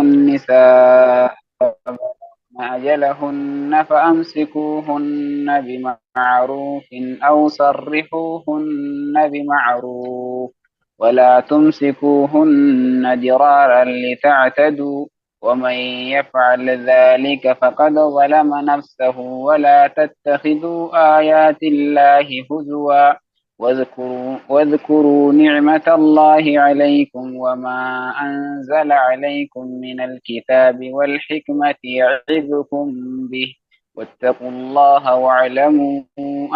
النساء أجلهن فأمسكوهن بمعروف أو سرحوهن بمعروف ولا تمسكوهن ضرارا لتعتدوا ومن يفعل ذلك فقد ظلم نفسه ولا تتخذوا آيات الله هزوا واذكروا نعمة الله عليكم وما أنزل عليكم من الكتاب والحكمة يعظكم به واتقوا الله واعلموا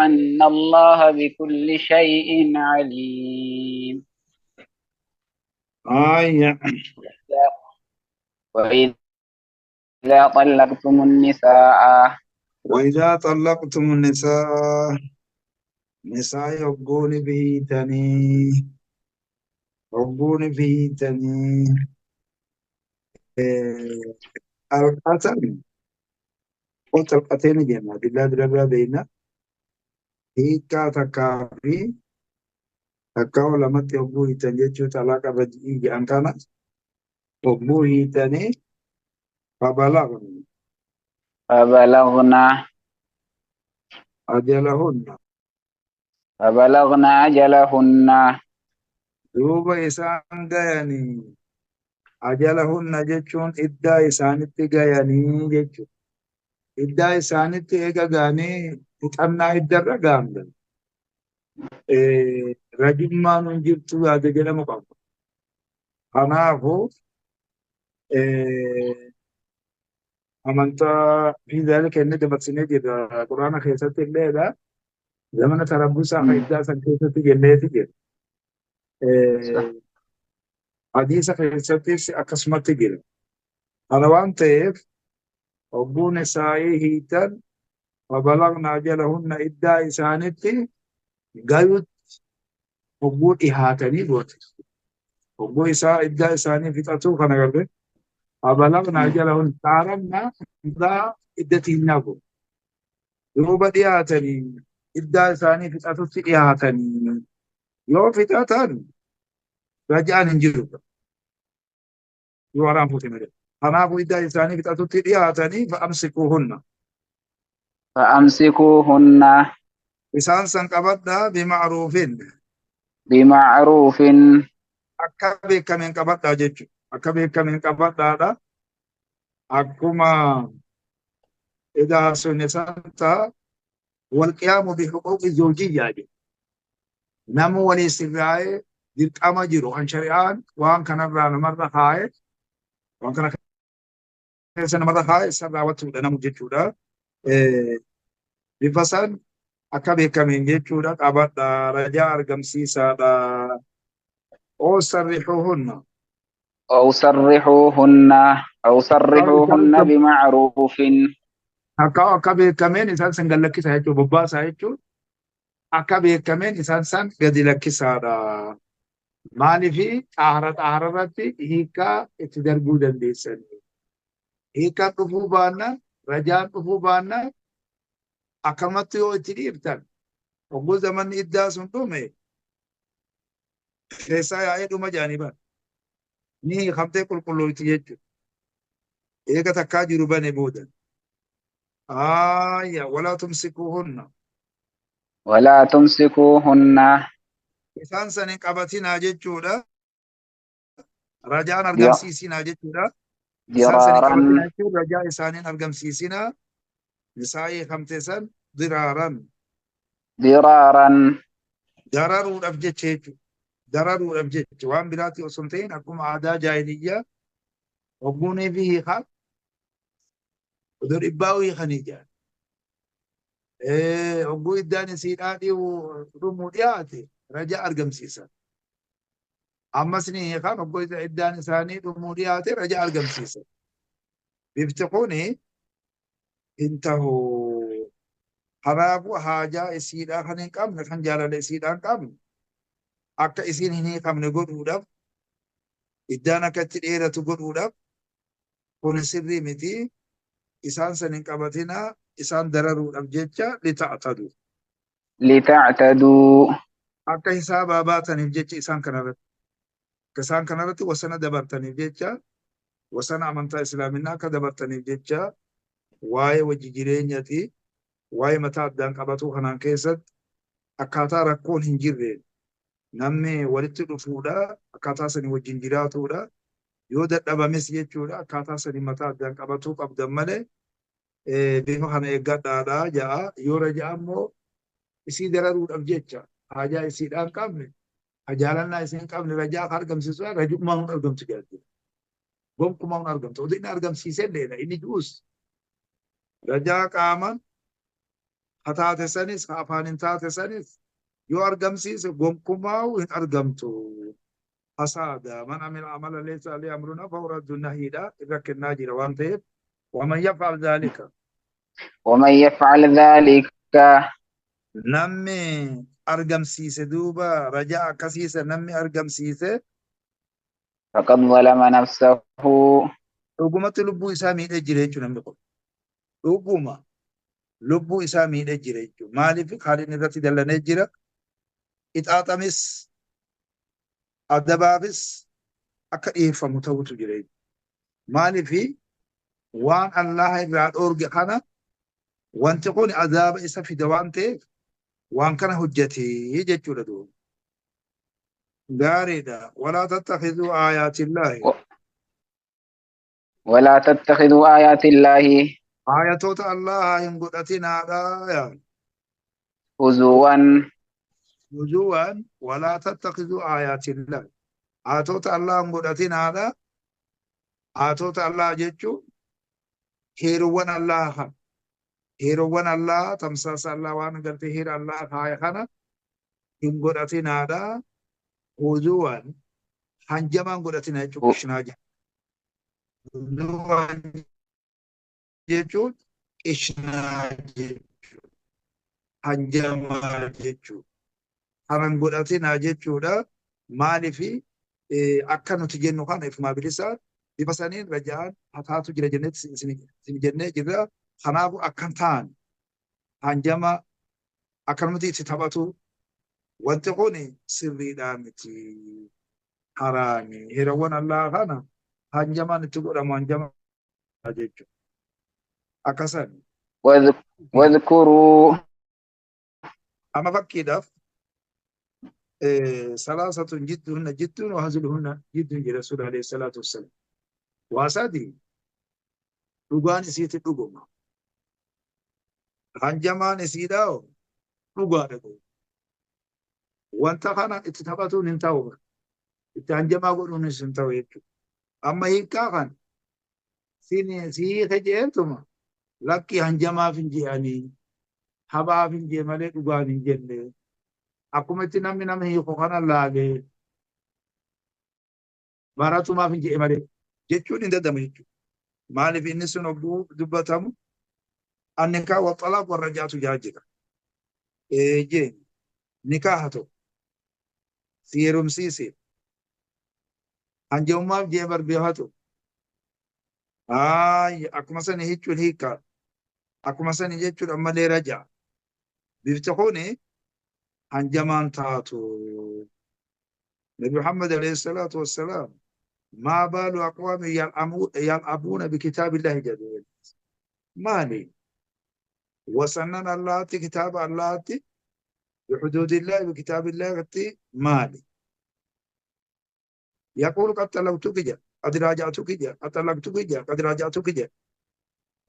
أن الله بكل شيء عليم. آية. وإذا طلقتم النساء وإذا طلقتم النساء نساء يبقون به تني يبقون به تني القتل وطلقتين جنة بالله بالله بين hiikkaa takkaa fi takkaa lamatti hogguu hiitan jechuu talaaqa raj'ii jedhan kana hogguu hiitanii fabalagna فبلغنا ajalahunna فبلغن أجلهن duuba isaan gayanii ajalahunna jechuun iddaa isaanitti gayanii jechuudha. Iddaa isaanitti eega ga'anii fixannaa iddarra ga'an rajummaan hin jirtu yaada jedhamu qabu. Kanaafuu amantaa fi zaalika inni dabarsinee jirra quraana keessatti illeedha. Zamana tarabbusaa fi iddaa san keessatti jenneeti jira. Hadiisa keessattis akkasumatti jira. Kana waan ta'eef hogguun isaanii hiitan fabalagna ajalahunna iddaa isaanitti gayutti hogguu dhihaatanii goote. Hogguu isaa iddaa isaanii fixatuu kana garte fabalagna ajalahunna taaranna iddaa iddatiinnaa godhu. Duuba dhihaatanii iddaa isaanii fixatutti dhihaatanii yoo fixatan raja'an hin jiru. Yoo haraan fuute malee. Kanaafuu iddaa isaanii fixatutti dhihaatanii fa'amsikuuhunna. فأمسكوهن Isaan san qabadhaa bima'ruufin بمعروف akka beekameen qabadhaa jechuudha. Akka beekameen qabadhaadha. Akkuma edaa sunni san ta'a walqiyaamu bihuquuqi zawjiyyaa jedhu. Nama walii sirraa'ee dirqama jiru kan shari'aan waan kanarraa namarra kaa'e waan kana keessa namarra kaa'e san raawwachuudha namu jechuudha. Bifa san akka beekameen jechuudha qabadha rajaa argamsiisaadha. Oo sarrixuhunna. أو سرحوهن أو سرحوهن بمعروف Akka akka beekameen isaan san gad lakkisaa jechuudha bobbaasaa jechuun akka beekameen isaan san gadi lakkisaadha. Maaliifi xaara xaara irratti hiikaa itti darbuu dandeessanii. Hiikaan dhufuu baannaan rajaan dhufuu baannaan akkamatti yoo itti dhiiftan hogguu zamanni iddaa sun dhume keessaa yaa'ee dhuma jedhanii bara. Ni hiikamtee qulqulloofti jechuudha. Eega takkaa jiru bane booda. Aayya walaa tumsikuuhunna. ولا تمسكوهن Isaan san hin qabatinaa jechuudha. Rajaan argamsiisinaa jechuudha. Isaan san hin ضرارا qabatinaa jechuun rajaa isaaniin argamsiisinaa. Nisaa hiikamte san diraaran. ضرارا Dararuudhaaf jecha jechuudha. Dararuudhaaf jecha waan biraatti osoo hin ta'in akkuma aadaa jaahiliyyaa hogguunii fi hiikaa odoo dhibbaa hiikanii jedhan. Hogguu iddaan isiidhaa dhumuu dhiyaate rajaa argamsiisan. Ammas ni hiikan hogguu iddaan isaanii dhumuu dhiyaate rajaa argamsiisan. Bifti kuni hin tahu. Kanaafuu haajaa isiidhaa kan hin qabne kan jaalala isiidhaa hin qabne akka isiin hin hiikamne godhuudhaaf iddaan akka itti dheeratu godhuudhaaf kun sirrii miti. Isaan san hin qabatinaa isaan dararuudhaaf jecha lita'tadu. لتعتدوا Akka hisaabaa baataniif jecha isaan kanarratti. Akka isaan kanarratti wasana dabartaniif jecha Wasana amantaa islaaminaa akka dabartaniif jecha waa'ee wajji jireenyati waa'ee mataa addaan qabatuu kanaan keessatti akkaataa rakkoon hin jirreen namni walitti dhufuudha, akkaataa sanii wajjin jiraatuudha, yoo dadhabames jechuudha akkaataa sanii mataa addaan qabatuu qabdan malee bifa kana eeggadhaadha ja'a. Yoo raja'a immoo isii dararuudhaaf jecha haajaa isiidhaan qabne, jaalannaa isiin qabne rajaa ka argamsiisu rajummaa hin argamtu jedha. Gonkumaa hin argamtu. Oduu inni argamsiisee illee inni du'us rajaa qaaman ha taate sanis ha afaan hin taate sanis yoo argamsiise gonkumaa hin argamtu. Fasaada man amila amala laysa alayhi amruna fahuwa raddun nahiidha irra kennaa jira waan ta'eef waman yaf'al dhaalika. ومن يفعل ذلك Namni argamsiise duuba rajaa akkasiisa namni argamsiise فقد ظلم نفسه dhugumatti lubbuu isaa miidhee jira jechuudha namni kun. Dhuguma lubbuu isaa miidhee jira jechuudha. Maaliif haaliin irratti dallanee jira. Ixaaxamis adabaafis akka dhiyeeffamu ta'utu jira jechuudha. Maaliif waan Allah irraa dhoorge kana wanti kun azaaba isa fida waan ta'eef waan kana hojjetee jechuudha duuba. Gaariidha. Walaa tattakhiduu aayaatillaahi. ولا تتخذوا آيات الله Aayatoota Allahaa hin godhatinaadha. هزوا Huzuwan walaa tattakhiduu aayaatillaahi. Aayatoota Allahaa hin godhatinaadha. Aayatoota Allahaa jechuun heeruuwwan Allahaa kana. Heeruuwwan Allahaa tamsaasa Allahaa waan gartee heera Allahaa kaaya kana hin godhatinaadha. Huzuwan hanjamaan godhatina jechuun qishnaa jechuudha. Huzuwan jechuun qishnaa jechuudha. Hanjamaa jechuudha. Kanan godhatinaa jechuudha. Maaliifi akka nuti jennu kana ifumaa bilisaa bifa saniin raja'aan hataatu jira jennetti isin jennee jirra. Kanaafuu akkan ta'an hanjama akkanumatti itti taphatu wanti kun sirriidhaa miti haraami. Heerawwan Allaa kana hanjamaan itti godhamu hanjama jechuudha. Akkasan. واذكروا Amma fakkiidhaaf salaasatun jidduhunna jidduun wa hazluhunna jidduun jedha Rasuul alayhi salaatu wassalaam. Waa sadi dhugaan isiitti dhuguma. Hanjamaan isiidhaa dhugaadha. Wanta kana itti taphatuun hin ta'u. Itti hanjamaa godhuunis hin ta'u jechuudha. Amma hiikkaa kana siike jeetuma lakki hanjamaaf hin je'anii habaaf hin jee malee dhugaan hin jenne. Akkuma itti namni nama hiiku kana laalee baratumaaf hin je'e malee jechuun hin danda'amu jechuudha. Maaliif inni sun hogguu dubbatamu annikaa wa xalaaq warra jaatu jaa jira. Eeyyee nikaa haa ta'u si heerumsiise hanjamummaaf jee barbee haa ta'u. Akkuma sani jechuun hiika akkuma sani jechuun ammallee raja. Bifti kuni hanjamaan taatu. Nabi Muhammad alayhi salaatu wassalaam maa baalu aqwaami yal'abuuna bikitaabillahi jedhu. Maali? Wasannan Allaatti kitaaba Allaatti bihuduudillahi bikitaabillahi maali? Yaquulu qad talaqtuki jedha. Qad raaja'tuki jedha. Qad talaqtuki jedha. Qad raaja'tuki jedha.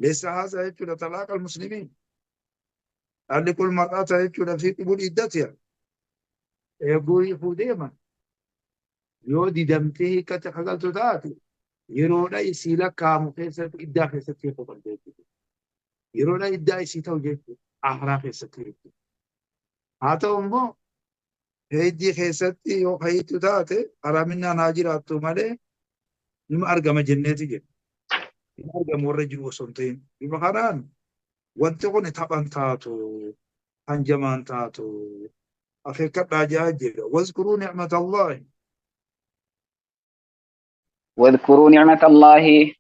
Laysa haadha jechuudha talaaqa al-muslimiin. Talliqul mar'ata jechuudha fi qubul iddatiha. Eeguu hiikuu deeman. Yoo didamtee hiikkatti kagaltu taate yeroodha isii lakkaa'amu keessatti iddaa keessatti hiikuu qabda jechuudha. Yeroodha iddaa isii ta'u jechuudha. Ahiraa keessatti jechuudha. Haa ta'u immoo heeddii keessatti yoo hiiktu taate haraaminaan haa jiraattu malee nima argama jenneeti jedhu. Nima argama warra jiru osoo hin ta'in. Bifa kanaan wanti kun taphan taatu hanjamaan taatu akeekkadhaa jaa jedha. Wazkuruu ni'matallaahi. واذكروا نعمة الله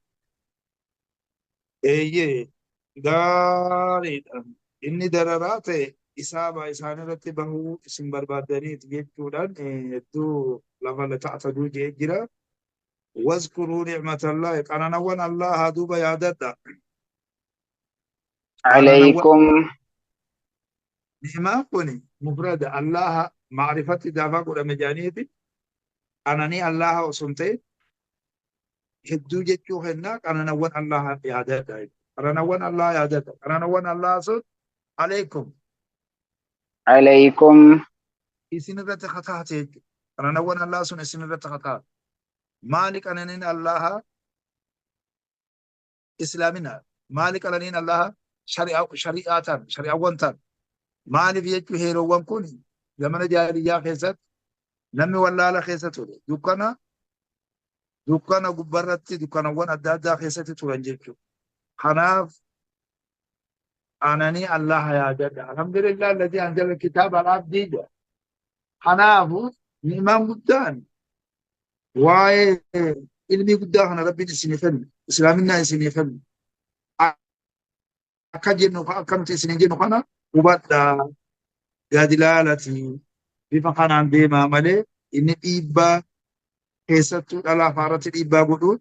Eeyyee gaariidha. Inni dararaa ta'e isaaba isaan irratti bahuu isin barbaaddaniiti jechuudhaan hedduu lafa ta'ataduu jee jira. Wazkuruu nicmatallaahi qananawwan Allaha duuba yaadadha. عليكم Ni'maan kun mufrada Allaha ma'rifatti daafaa godhame jedhaniiti qananii Allaha osoo hin ta'in hedduu jechuu kennaa qananawwan Allaha yaadadha. Qananawwan Allaha yaadadha. Qananawwan Allaha sun alaykum عليكم isin irratti kataate jechuudha. Qananawwan Allaha sun isin irratti kataate. Maali qananiin Allaha islaamina? Maali qananiin Allaha shari'aa ta'an shari'aawwan ta'an? Maaliif jechuu heerowwan kun zamana jaahiliyyaa keessatti namni wallaala keessa ture. Dukkana dukkana gubbarratti dukkanawwan adda addaa keessatti turan jechuudha. Kanaaf qananii Allaha yaadadha. Alhamdulillah alladhi anzala kitaaba ala abdii jedha. Kanaafu ni'maan guddaan waa'ee ilmii guddaa kana Rabbiin isinii kenne, islaaminaa isinii kenne. Akka jennu akka nuti isinii jennu kana hubadhaa gadi laalati bifa kanaan deemaa malee inni dhiibbaa keessattuu dhala afaarratti dhiibbaa godhuun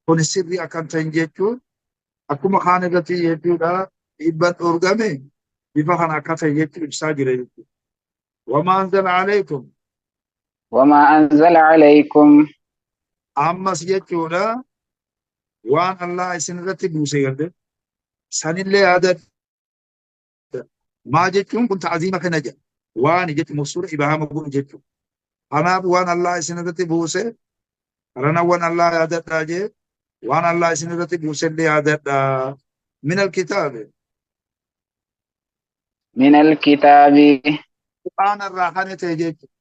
kun sirrii akka hin ta'in jechuun akkuma kaan irratti jechuudha dhiibbaan dhoorgame bifa kana akka ta'e jechuun ibsaa jira jechuudha. Wamaa anzala alaykum وما أنزل عليكم ammas jechuudha waan Allah isin irratti buuse garte sanillee yaadadha. Maa jechuun kun ta'aziima kana jedha. Waan jechuun mafsuura ibaama godhu jechuudha. Kanaaf waan Allah isin irratti buuse ranawwan Allah yaadadhaa jee waan Allah isin irratti buusellee yaadadhaa. Min alkitaabi من الكتاب Qur'aana irraa kan ta'e jechuudha.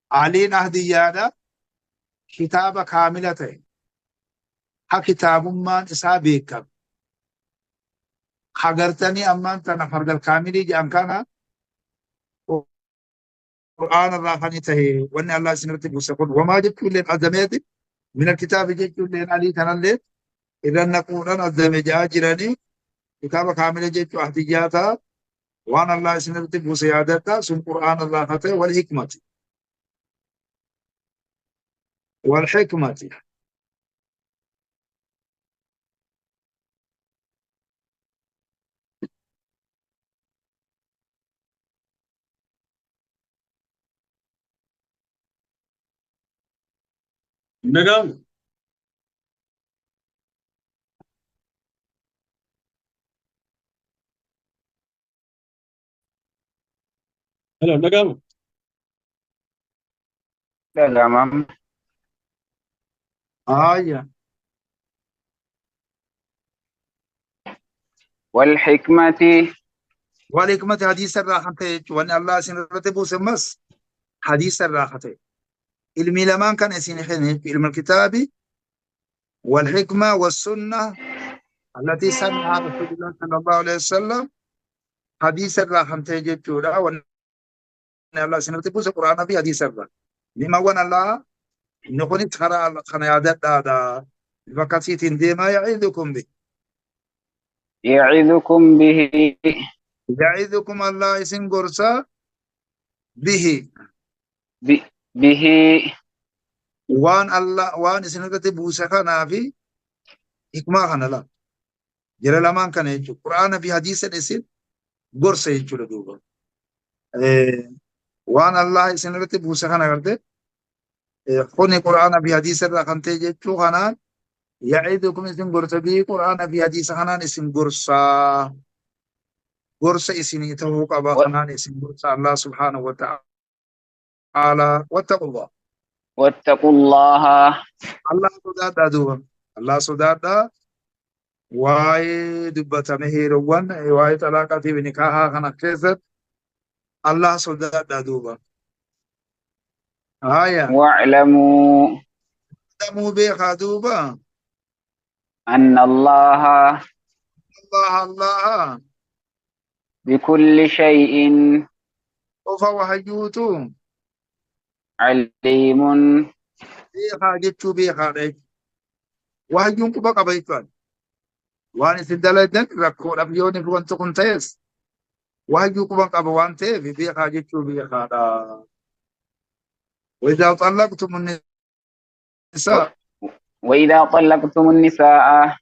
Aliin ahdiyyaadha kitaaba kaamila ta'e ha kitaabummaan isaa beekame. Hagartanii ammaan tana fargal kaamilii jedhan kana Qur'aana irraa kan ta'e wanni Allah isin irratti buuse kun wamaa jechuulleen azzameeti min alkitaabi jechuulleen alii kanallee irra naquudhaan azzame jedhaa jiranii kitaaba kaamila jechuu ahdiyyaa ta'a waan Allah isin irratti buuse yaadadha sun Qur'aana irraa kan ta'e wal hikmati wal hikmati Dhaga'amu. Hello, dhaga'amu. تمام Aya والحكمة wal hikmati hadiisa irraa kan ta'e jechuudha wanni Allah isin irratti buuse mas hadiisa irraa kan ta'e ilmi lamaan kan isin kenne ilma kitaabi wal hikma was sunna التي سنها رسول الله صلى الله عليه وسلم حديث irraa kan ta'e jechuudha wanni Allah isin irratti buuse quraana fi hadiisa irraa ni'mawwan Allah inni kunis karaa kana yaadadhaadha bifa akkasiitiin deemaa ya'idukum bi يعظكم به ya'idukum Allah isin gorsa bihi به waan Allah waan isin irratti buuse kanaa fi hikmaa kana la jara lamaan kana jechuudha quraana fi hadiisa isin gorsa jechuudha duuba waan Allah isin irratti buuse kana garte kuni quraana fi hadiisa irraa kan ta'e jechuu kanaan ya'idukum isin gorsa bihi quraana fi hadiisa kanaan isin gorsaa gorsa isinii ta'uu qaba kanaan isin gorsa Allah subhaanahu wa ta'ala wattaqullah واتقوا الله Allah sodaadhaa duuba Allah sodaadhaa waa'ee dubbatame heerowwan waa'ee xalaaqaatii fi nikaahaa kana keessatti Allah sodaadhaa duuba. Haya واعلموا damuu beekaa duuba أن الله Allah Allah بكل شيء qofa wahayyuutu عليم beekaa jechuu beekaadha jechuudha. Wahayyuun quba qaba jechuudha. Waan isin dalagan rakkoodhaaf yoo inni wanti kun ta'es wahayyuu quba qaba waan ta'eef beekaa jechuu beekaadha. وإذا طلقتم النساء. وإذا طلقتم النساء.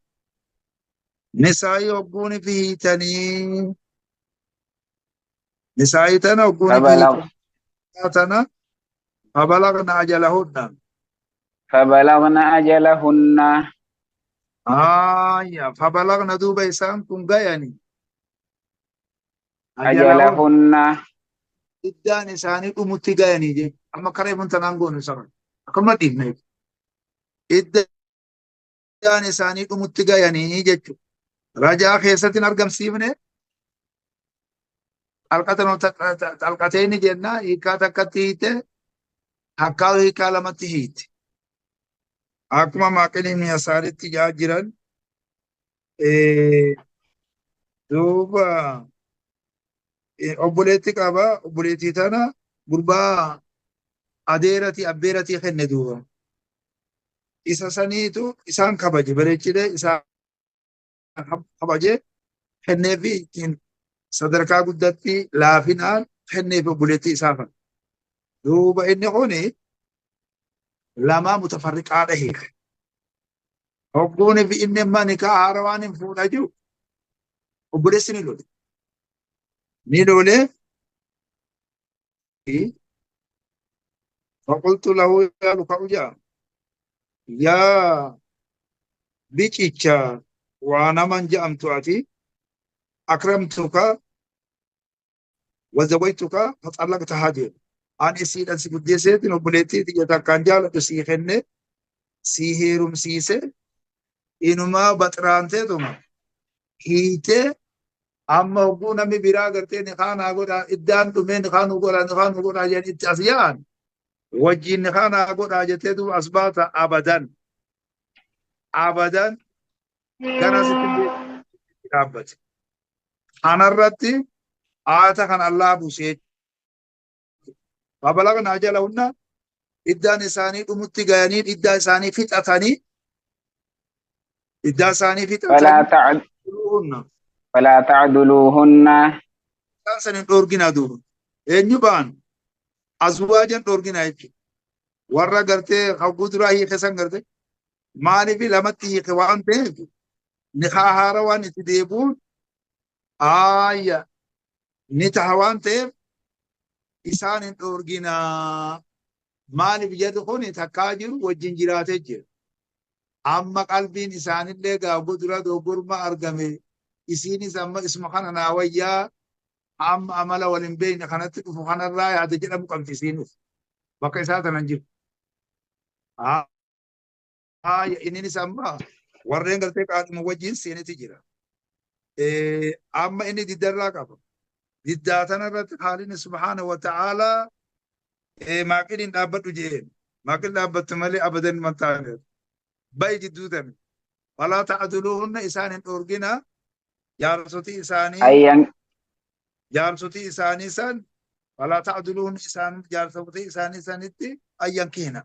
نساء hogguun fi hiitanii nisaa'ii tana hogguun fi فبلغ hiitanii tana فبلغن أجلهن. فبلغن أجلهن. آية فبلغن duuba isaan kun gayani أجلهن أجلهن. Iddaan isaanii dhumutti gayanii jechuudha. Amma karaa eeguun tanaan goonu isa kana. Akkuma dhiifne iddaan isaanii dhumutti gayanii jechuudha. Rajaa keessatti hin argamsiifne xalqateeni jenna hiikaa takkatti hiite hakkaa hiikaa lamatti hiite. Akkuma maaqilii mi'a isaanitti jaa jiran duuba obboleetti qaba, obboleettii tana gurbaa adeeratii abbeeratii kenne, duuba isa saniitu isaan kabaje bareechidee isaan kabaje kenneefi ittiin sadarkaa guddatti laafinaan kenneefi obboleettii isaa kana. Duuba inni kuni lamaa mutafarriqaadha hiike. Hogguuni fi inni amma nikaa haarawaan hin fuudha jiru obboleessi ni lole. Ni lole. فقلت له يا لكعجا يا بيتشا وأنا من جأمت أتي أكرمتك وزوجتك فطلقت هذه ani isiidhan si guddiseetiin obboleettii tiyya takkaan jaaladhu sii kenne sii heerumsiise inumaa baxiraanteetuma hiitee amma hogguu namni biraa gartee nikaa naa godhaa iddaan dhumee nikaa nu godhaa nikaa nu godhaa jedhan itti as yaa'an wajjin nikaa naa godhaa jettee duuba as baata abadan abadan gara sitti dhaabbate. Kanarratti aata kan Allah buusee فبلغن أجلهن iddaan isaanii dhumutti gayanii iddaa isaanii fixatanii iddaa isaanii فلا fixatanii تعد hunna فلا تعدلوهن. Isaan san hin dhoorginaa, duuba eenyu ba'an azwaajan dhoorginaa jechuudha warra gartee hagguu duraa hiike san garte maaliif lamatti hiike waan ta'eef nikaa haara waan itti deebi'uun aayya ni taha waan ta'eef isaan hin dhoorginaa. Maaliif jedhu kun takkaa jiru wajjin jiraatee jira. Amma qalbiin isaanillee gaagoo dura dogoggorma argame isiinis amma isuma kana naa wayyaa amma amala wal hin beekne kanatti dhufu kanarraa yaada jedhamu qabdi isiinis bakka isaa tanan jiru. Haaya inninis amma warreen gartee qaadhuma wajjin seeneti jira. Amma inni diddarraa qaba. Diddaa tanarratti haalini subhaanahu wa ta'aalaa maaqiliin dhaabbadhu jeen. Maaqil dhaabbattu malee abadan man taane. Ba'i jidduu tame. فلا تعضلوهن isaan hin dhoorgina jaarsotii isaanii أن ين jaarsotii isaanii san فلا تعضلوهن isaan jaarsotii isaanii sanitti أن ينكحن أن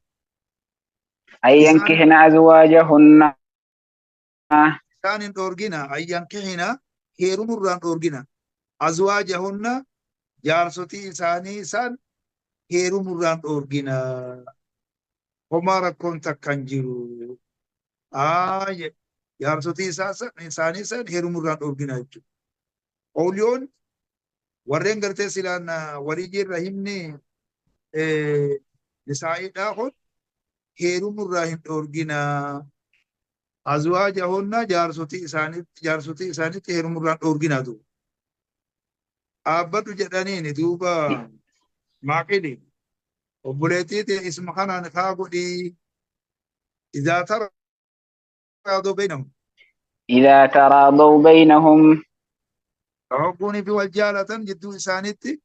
isaan ينكحن أزواجهن. Isaan hin dhoorgina أن ينكحن heerumurraan dhoorgina أزواجهن jaarsotii isaanii san heerumurraan dhoorgina homaa rakkoon takka hin jiru. Aaye jaarsotii isaanii san heerumurraan dhoorgina jechuudha. Ooliyoon warreen gartee silaan walii rahimni nisaa'iidhaa kun heerumurraa hin dhoorgina. أزواجهن jaarsotii isaaniitti heerumurraan dhoorgina duuba. Dhaabbadhu jedhaniini duuba maaqili obboleettii isma kanaan kaa godhii إذا تراضوا بينهم. إذا تراضوا بينهم. Hogguunii fi wal jaalatan jidduu isaaniitti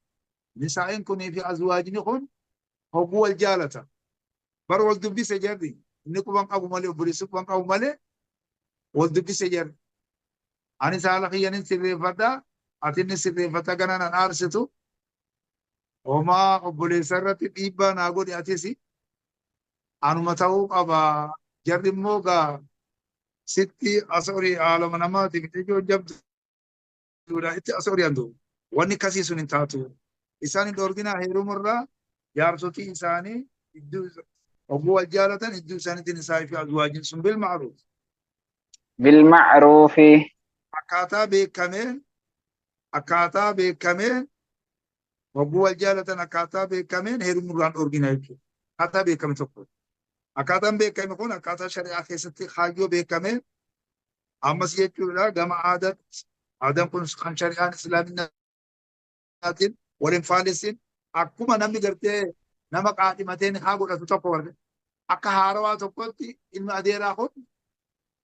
nisaa'in kunii fi azwaajni kun hogguu wal jaalatan bar wal dubbise jarri inni quban qabu malee obboleessi quban qabu malee wal dubbise jarri ani saala kiyyanin sirreeffadha ati inni sirreeffata gana nan aarsitu homaa obboleessa irratti dhiibbaa naa godhi atis anuma ta'uu qaba jarri immoo gaa sitti as horii haalama namaatiif ijoo jabduudha itti as hori'an duuba wanni akkasii sun hin taatu isaan hin dhoorginaa heerumurraa jaarsotii isaanii iddoo Hogguu wal jaalatan hedduu isaaniitti nisaa fi azwaajiin sun bilma'ruuf. Bilma'ruufi. Akkaataa beekameen akkaataa beekameen hogguu wal jaalatan akkaataa beekameen heerumurraan dhorgina jechuudha. Akkaataa beekame tokko. Akkaataan beekame kun akkaataa shari'aa keessatti kaayyoo beekameen ammas jechuudha gama aadaatti aadaan kun kan shari'aan islaaminaatiin wal hin faallessin akkuma namni gartee nama qaadhimatee nikaa godhatu tokko garte akka haarawaa tokkotti ilmi adeeraa kun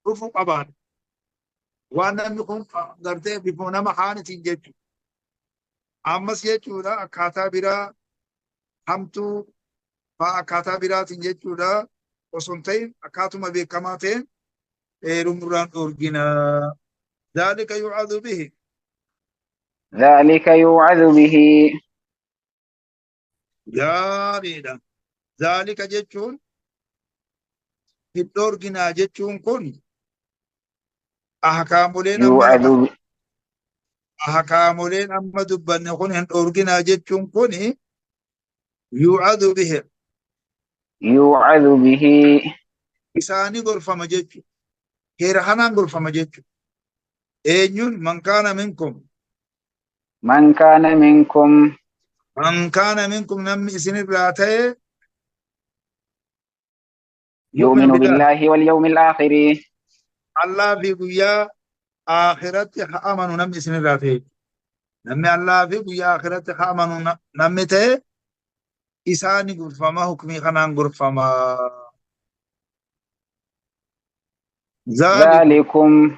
dhufuu qabaadha. Waan namni kun gartee bifuma nama kaanitiin jechuudha. Ammas jechuudha akkaataa biraa hamtuu fa'aa akkaataa biraatiin jechuudha osoo hin ta'in akkaatuma beekamaa ta'een heerumurraan dhoorgina. Zaalika yu'adhu bihi. Zaalika yu'adhu bihi. Gaariidha. Zaalika jechuun hin dhoorginaa jechuun kun ahkaamoleen amma Yu'adhu ahkaamoleen amma dubbanne kun hin dhoorginaa jechuun kun yu'adhu bihi. Yu'adhu bihi. Isaanii gorfama jechuudha. Heera kanaan gorfama jechuudha. Eenyuun man kaana minkum. Man kaana minkum. Man kaana minkum namni isinirraa ta'e yu'minu billaahi wal yawmil aakhiri. Allah fi guyyaa aakhiraatti haa amanu namni isinirraa ta'e. Namni Allah fi guyyaa aakhiraatti haa amanu namni ta'e isaani gorfama hukmii kanaan gorfama. Zaalikum.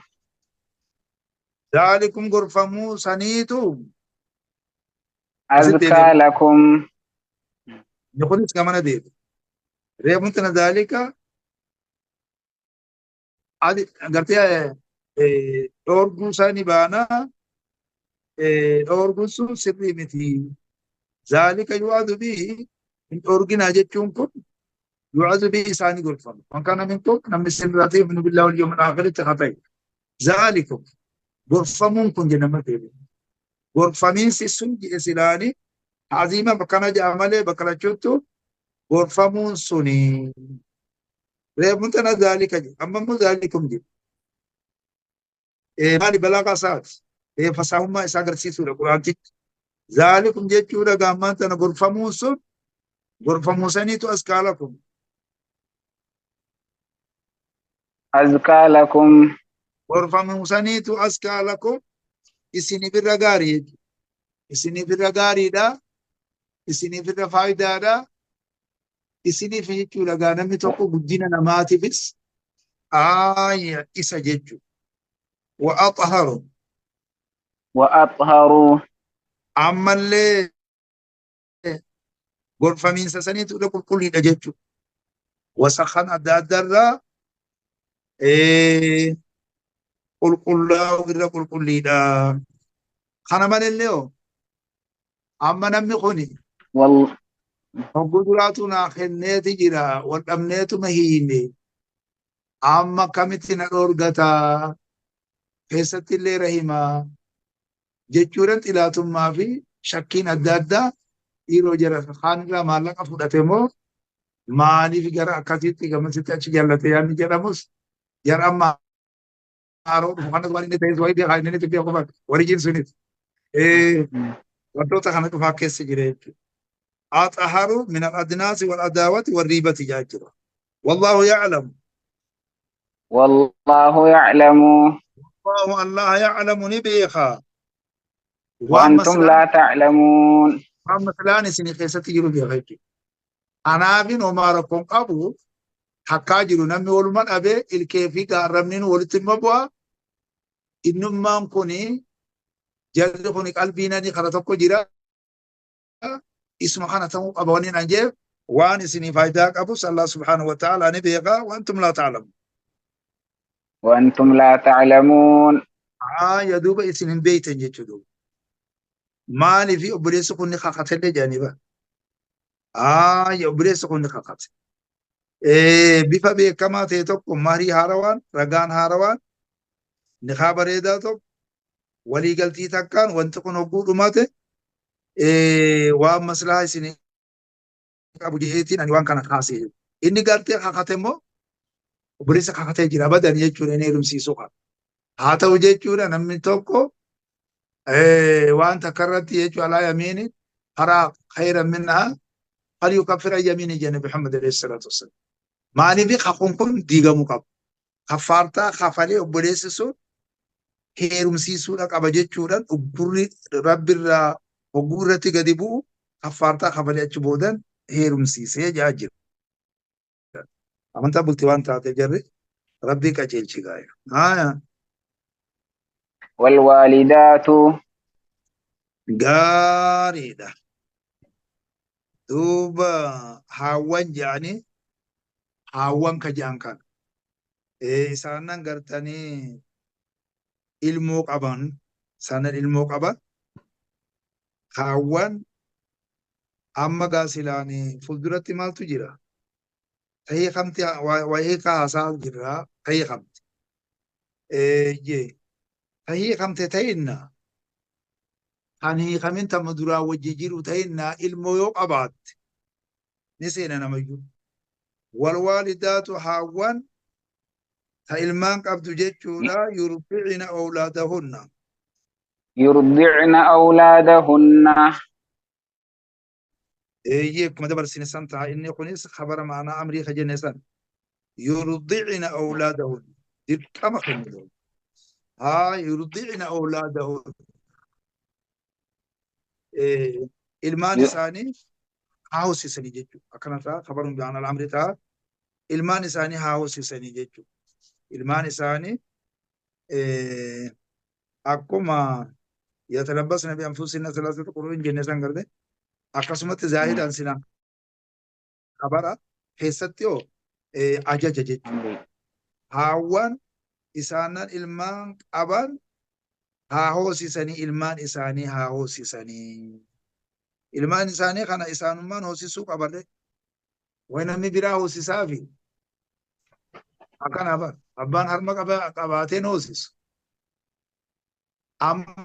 Zaalikum gorfamuu saniitu. Azkaa lakum. Inni kunis gamana deebi. Reefuun tana zaalika adi gartee dhoorguu isaanii baanaa dhoorguun sun sirrii miti. Zaalika yu'adu bihi hin dhoorginaa jechuun kun yu'adu bihi isaanii gorfama. Man kana minkum namni sirraa ta'e yu'minu billahi wal yawmil aakhiritti haa ta'e. Zaalikum gorfamuun kun jedhama deebi. Gorfamiinsi sun jedhe silaani aziima bakkana jedha malee bakka lachuuttu gorfamuun suni. Reefuun tana zaalika jedhe amma immoo zaalikum jedhe. Maali balaagaa isaati. Fasaahummaa isaa agarsiisuudha quraantichi. Zaalikum jechuudha gaammaan tana gorfamuun sun gorfamuu saniitu azkaa lakum. Azkaa lakum. Gorfamuu saniitu azkaa lakum isiniif irra gaarii jechuudha. Isiniif irra gaariidha. Isiniif irra faayidaadha. Isiniif jechuudha gaa namni tokko guddina namaatiifis aaya isa jechuudha. Wa axharu. Wa axharu. Ammallee gorfamiinsa saniitu irra qulqulliidha jechuudha. Wasakhan adda addaarraa qulqullaa'u irra qulqulliidha. Kana malellee hoo amma namni kuni hogguu duraatu naa kenneeti jira wal dhabneetuma hiine amma akkamitti na dhoorgataa keessatti illee rahimaa jechuudhaan xilaatummaa fi shakkiin adda addaa dhiiroo jara kaanirraa maallaqa fudhate moo maaliif gara akkasitti gamasitti achi jallate yaadni jedhamus jara amma haaroo dhufu kanas waan inni ta'es wayii beekaa inni itti beeku qofa warijiin sunis wantoota kana cufaa keessa jira jechuudha. Axaharu min al-adnaasi wal adaawati wal riibati jaa jira. Wallaahu ya'lamu. Wallaahu ya'lamu. Wallaahu Allah ya'lamu ni beeka. Waan Wantum laa ta'lamuun. Waan masalaan isin keessatti jiru beeka jechuudha. Anaafin homaa rakkoon qabu takkaa jiru namni waluma dhabee ilkee fi gaarramniin walitti dhimma bu'a. Innummaan kuni jarri kuni qalbiin ani kara tokko jira. Isuma kana ta'uu qaba wanni an jeef waan isinii faayidaa qabus Allah subhaanahu wa ta'ala ni beeka wantum laa ta'lamu. Wantum laa ta'lamuun. Aya duuba isin hin beektan jechuudha. Maaliif obboleessi kun ni kakatellee jedhanii bara. Aya obboleessi kun ni kakate. Bifa beekamaa ta'e tokko marii haarawaan ragaan haarawaan nikaa bareedaa tokko waliigaltii takkaan wanti kun hogguu dhumate waan maslahaa isin qabu jedheetiin ani waan kana kaasee. Inni gartee kakate immoo obboleessa kakatee jira abadan jechuudha inni heerumsiisuu qaba. Haa ta'u jechuudha namni tokko waan takka irratti jechuudha alaa yamiini karaa khayran minhaa falyukaffir an yamiini jedhe Nabi Muhammad alayhi salaatu wassalaam. Maaliif kakuun kun diigamuu qaba. Kaffaartaa kafalee obboleessi sun heerumsiisuudha qaba jechuudhaan uggurri rabbirraa hogguu irratti gadi bu'u kaffaartaa kafalee achi boodan heerumsiisee jaa jira. Amantaa bultii waan taate jarri rabbii qajeelchi gaayo. Haaya. Walwaalidaatu. Gaariidha. Duuba haawwan jedhanii haawwan ka jedhan kana. Isaanan gartanii ilmoo qaban isaanan ilmoo qaban haawwan amma gaa silaani fuulduratti maaltu jira? Tahii kamti wahii kaasaa jirra tahii kamti. Jee tahii kamte ta'inna kan hiikamin tama duraa wajji jiru ta'inna ilmoo yoo qabaatte ni seena namayyuu. Walwaalidaatu haawwan ta ilmaan qabdu jechuudha yurdi'ina awlaadahunna. Yurdi'na awlaadahunna. Eeyyee akkuma dabarsine san ta'a inni kunis khabara ma'anaa amrii ka jenne san. Yurdi'ina awlaadahunna. Dirqama kennu. Haa yurdi'ina awlaadahunna. Ilmaan isaanii haa hoosisanii jechuudha. Akkana ta'a khabarun bi'anaa amrii ta'a. Ilmaan isaanii haa hoosisanii jechuudha. Ilmaan isaanii akkuma yatalabbasna bi anfusihinna thalathata quru'in jenne san garte akkasumatti zaahidaan sinaa khabara keessatti hoo ajaja jechuudha. Haawwan isaanan ilmaan qaban haa hoosisanii ilmaan isaanii haa hoosisanii. Ilmaan isaanii kana isaanummaan hoosisuu qabarre. Way namni biraa hoosisaafi akkana bar abbaan harma qabaateen hoosisu. Amma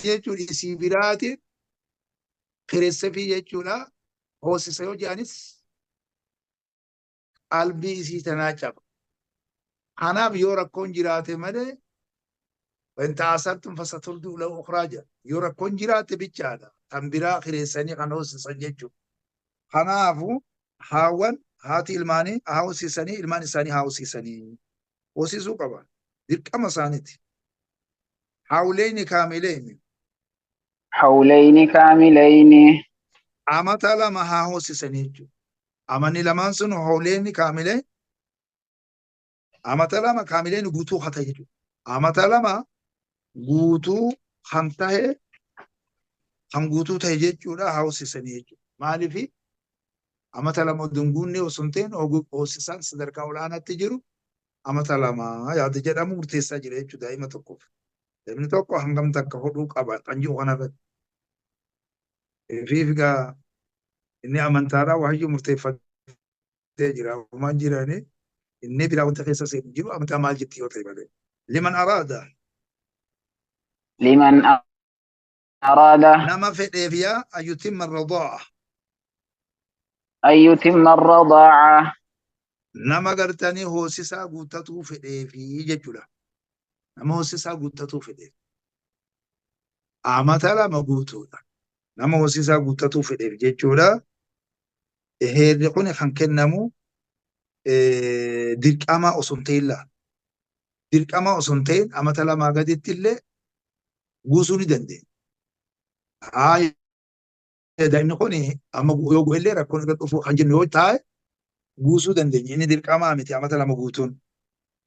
jechuun isii biraatiin kireessefii jechuudha hoosisa yoo jedhanis qalbii isii tanaa caba. Kanaaf yoo rakkoon jiraate malee wanta asartum fasaturdu lahu ukhraa jedha. Yoo rakkoon jiraate bichaadha. Kan biraa kireessanii kan hoosisan jechuudha. Kanaafu haawwan haati ilmaanii haa hoosisanii ilmaan isaanii haa hoosisanii. Hoosisuu qaban. Dirqama isaaniiti. Hawleyni kaamileyni. Hawleyni kaamileyni. Amata lama haa hoosisanii jechuudha. Amanni lamaan sun hawleyni kaamileen amata lama kaamileen guutuu haa ta'e jechuudha. Amata lama guutuu kan ta'e kan guutuu ta'e jechuudha haa hoosisanii jechuudha. Maaliif amata lama osoo hin guunne osoo hin ta'in hoosisaan sadarkaa olaanaatti jiru amata lama yaada jedhamu murteessaa jira jechuudha daa'ima tokkoof. Daa'imni tokko hangam takka hodhuu qaba kan jiru kanarratti. Fiif egaa inni amantaadhaa wahayyuu murteeffatee jira. Uumaan jiranii inni biraa wanta keessa seenu jiru amantaa maal jetti yoo ta'e malee. Liman araada. Liman araada. Nama fedheef yaa ayyutimma radaa'a. Ayyutimma radaa'a. Nama gartanii hoosisaa guuttatuu fedheefi jechuudha. Nama hoosisaa guuttatuu fedheef. Amata lama guutuudha. Nama hoosisaa guuttatuu fedheef jechuudha. Heerri kun kan kennamu dirqama osoo hin ta'in laala. Dirqama osoo hin ta'in amata lamaa gaditti illee guusuu ni dandeenya. Haaya daa'imni kun amma yoo gu'e illee rakkoon irra dhufu kan jennu yoo taa'e guusuu dandeenya. Inni dirqamaa miti amata lama guutuun.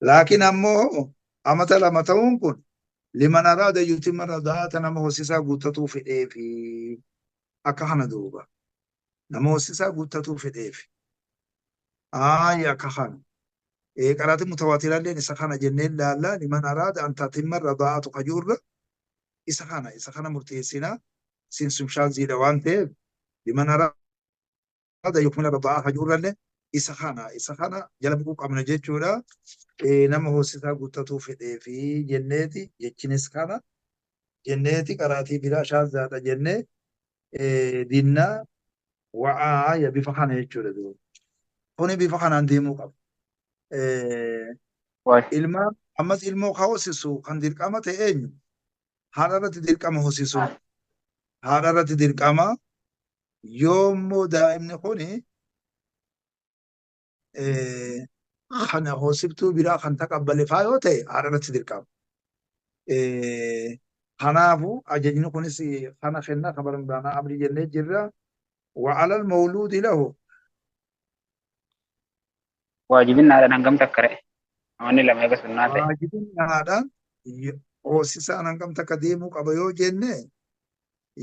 Laakiin ammoo amata lama ta'uun kun liman araada yutimma radaata nama hoosisaa guuttatuu fedheefi akka kana duuba. Nama hoosisaa guuttatuu fedheefi. Aaya akka kana. Qaraatiin mutawaatiraalleen isa kana jennee ilaalla. Liman araada an tatimma radaatu kajuurra isa kana isa kana murteessina. Isin sun shaaziidha waan ta'eef liman araada yukmila radaa kajuurrallee isa kana isa kana jala bu'uu qabna jechuudha. Nama hoosisaa guuttatuu fedheefi jenneeti jechinis kana jenneeti qaraatii biraa shaazaadha jennee dinnaa wa'aa bifa kana jechuudha duuba. Kuni bifa kanaan deemuu qaba. Ilmaan ammas ilmoo ka hoosisu kan dirqama ta'e eenyu? Haadha irratti dirqama hoosisuu. Haadha irratti dirqama yoommoo daa'imni kuni kana hoosiftuu biraa kan taqabbale faa yoo ta'e haadha irratti dirqama. Kanaafuu ajajni kunis kana kenna kabaran baanaa amrii jennee jirra. Wa'alal mawluudi lahu. Waajibinnaadhaan hangam takka ra'e? Namoonni lama eega sunnaa ta'e. Waajibinnaadhaan hoosisaan hangam takka deemuu qaba yoo jenne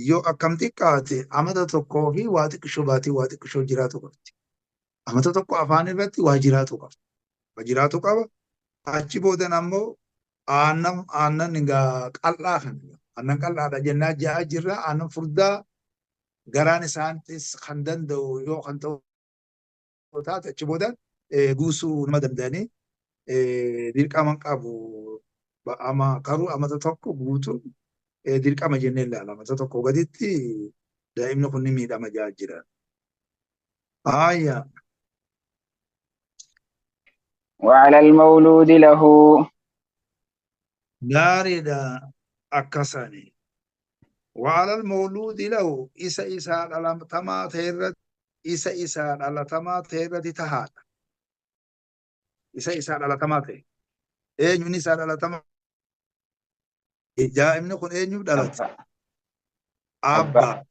yoo akkam xiqqaate amata tokkoo fi waa xiqqishoo baatii waa xiqqishoo jiraatu qabdi. Amata tokko afaan irratti waa jiraatu qaba. Waa jiraatu qaba. Achi boodan ammoo aannan aannan egaa qal'aa kan aannan qal'aadha jennaa ja'a jirra aannan furdaa garaan isaaniis kan danda'u yoo kan ta'u taate achi booda guusuu nama danda'anii dirqama qabu. Ama garuu amata tokko guutuun dirqama jennee ilaala. Amata tokko gaditti daa'imni kun ni miidhama ja'a jira. Haaya. وعلى المولود له Gaariidha akkasani. وعلى المولود له isa isaa dhalatamaa ta'e irratti isa isaa dhalatamaa ta'e irratti tahaadha. Isa isaa dhalatamaa ta'e. Eenyuun isaa dhalatamaa? Daa'imni kun eenyuuf dhalate? Abbaa. Abbaa.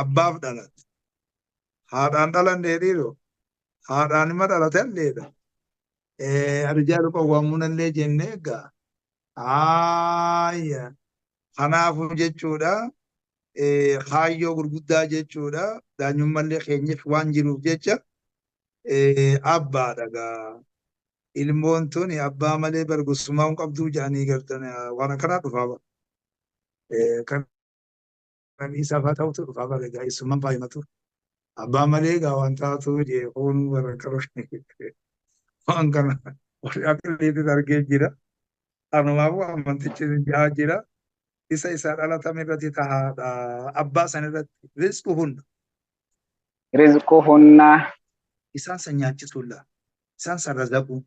Abbaaf dhalate. Haadhaan dhalannee dhiiroo? Haadhaan ima dhalate alleedha. Arjaalu qawwaamuun illee jennee egaa. Haaya. Kanaafuu jechuudha. Kaayyoo gurguddaa jechuudha. Daanyummallee keenyaaf waan jiruuf jecha abbaadha gaa. Ilmoon tun abbaa malee bargosummaa hin qabduu jedhanii gartan waan akkanaa dhufaa bara. Kan isaa fa'aa ta'utu dhufaa bara egaa eessummaan faayimatu. Abbaa malee egaa waan taatu jee kun bara waan kana warri aqliitis argee jira. Kanumaafuu amantichi ja'a jira. Isa isaa dhalatame irratti tahaadha. Abbaa san irratti rizqu hunda. Rizquhunna. Isaan san nyaachisuudha. Isaan san razaqu.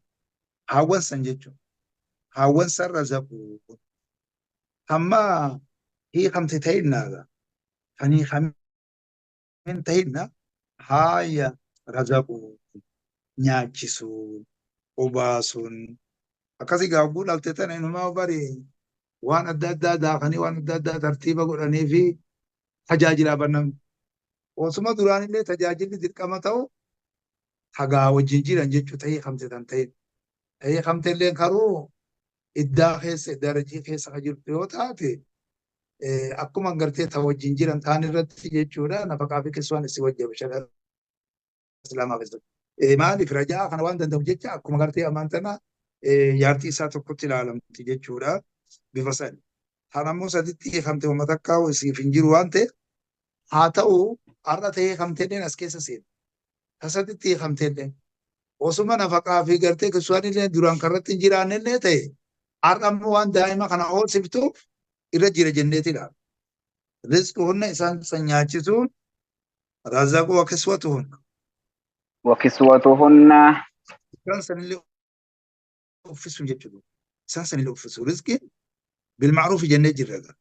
Haawwan san jechuudha. Haawwan san razaqu. Hamma hiikamte ta'innaadha. Kan hiikamin ta'inna haaya razaqu nyaachisuu obaasuun akkasii gaabbuu dhalte tana inumaa bari waan adda addaa daakanii waan adda addaa tartiiba godhanii fi tajaajilaa bannan. Osuma duraanillee tajaajilli dirqama ta'u hagaa wajjin jiran jechuu ta'ee hamte tan ta'e. Ta'ee hamte illee karuu iddaa keessa darajii keessa kan jirtu yoo taate akkuma gartee ta wajjin jiran ta'an irratti jechuudha nafaqaa fi kiswaan isii wajjin shari'aa islaamaa keessatti. Maaliif rajaa kana waan danda'u jecha akkuma gartee ammaan tana jaartii isaa tokkotti ilaalamti jechuudha bifa sani. Kan ammoo saditti hiikamte uummata akka isiif hin jiru waan ta'eef haa ta'u har'a ta'ee hiikamte illee as keessa seena. Ta saditti hiikamte illee osuma nafaqaa fi gartee kiswaan illee duraan karratti hin jiraanne illee ta'e har'a ammoo waan daa'ima kana hoosiftuuf irra jira jenneeti ilaala. Rizquhunna isaan san nyaachisuun razaquu wa kiswatuhunna. Wakiswatuhunna. Isaan sanillee uffisuun jechuudha. Isaan sanillee uffisuu. Rizqiin bilma'ruufi jennee jirra egaa.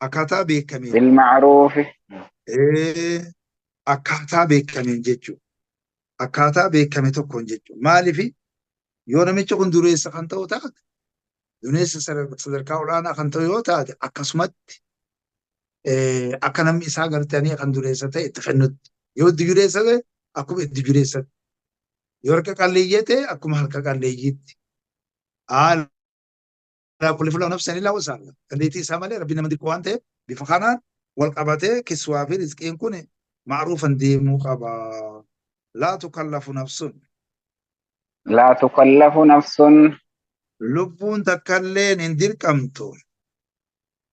Akkaataa beekameen. Bilma'ruufi. Akkaataa beekameen jechuudha. Akkaataa beekame tokkoon jechuudha. Maaliif yoo namichi kun dureessa kan ta'u taate dureessa sadarkaa olaanaa kan ta'u yoo taate akkasumatti akka namni isaa gartanii kan dureessa ta'e itti kennutti. Yoo itti dureessa ta'e akkuma itti dureessatti. Yoo harka qalleeyyee ta'e akkuma harka qalleeyyiitti. Laa kulli fuula nafsan illaa wusaha. Dandeettii isaa malee rabbi nama dirqu waan ta'eef bifa kanaan wal qabatee kiswaa fi rizqiin kun ma'ruufan deemuu qaba. Laa tukallafu nafsun. Laa tukallafu nafsun. Lubbuun takkalleen hin dirqamtu.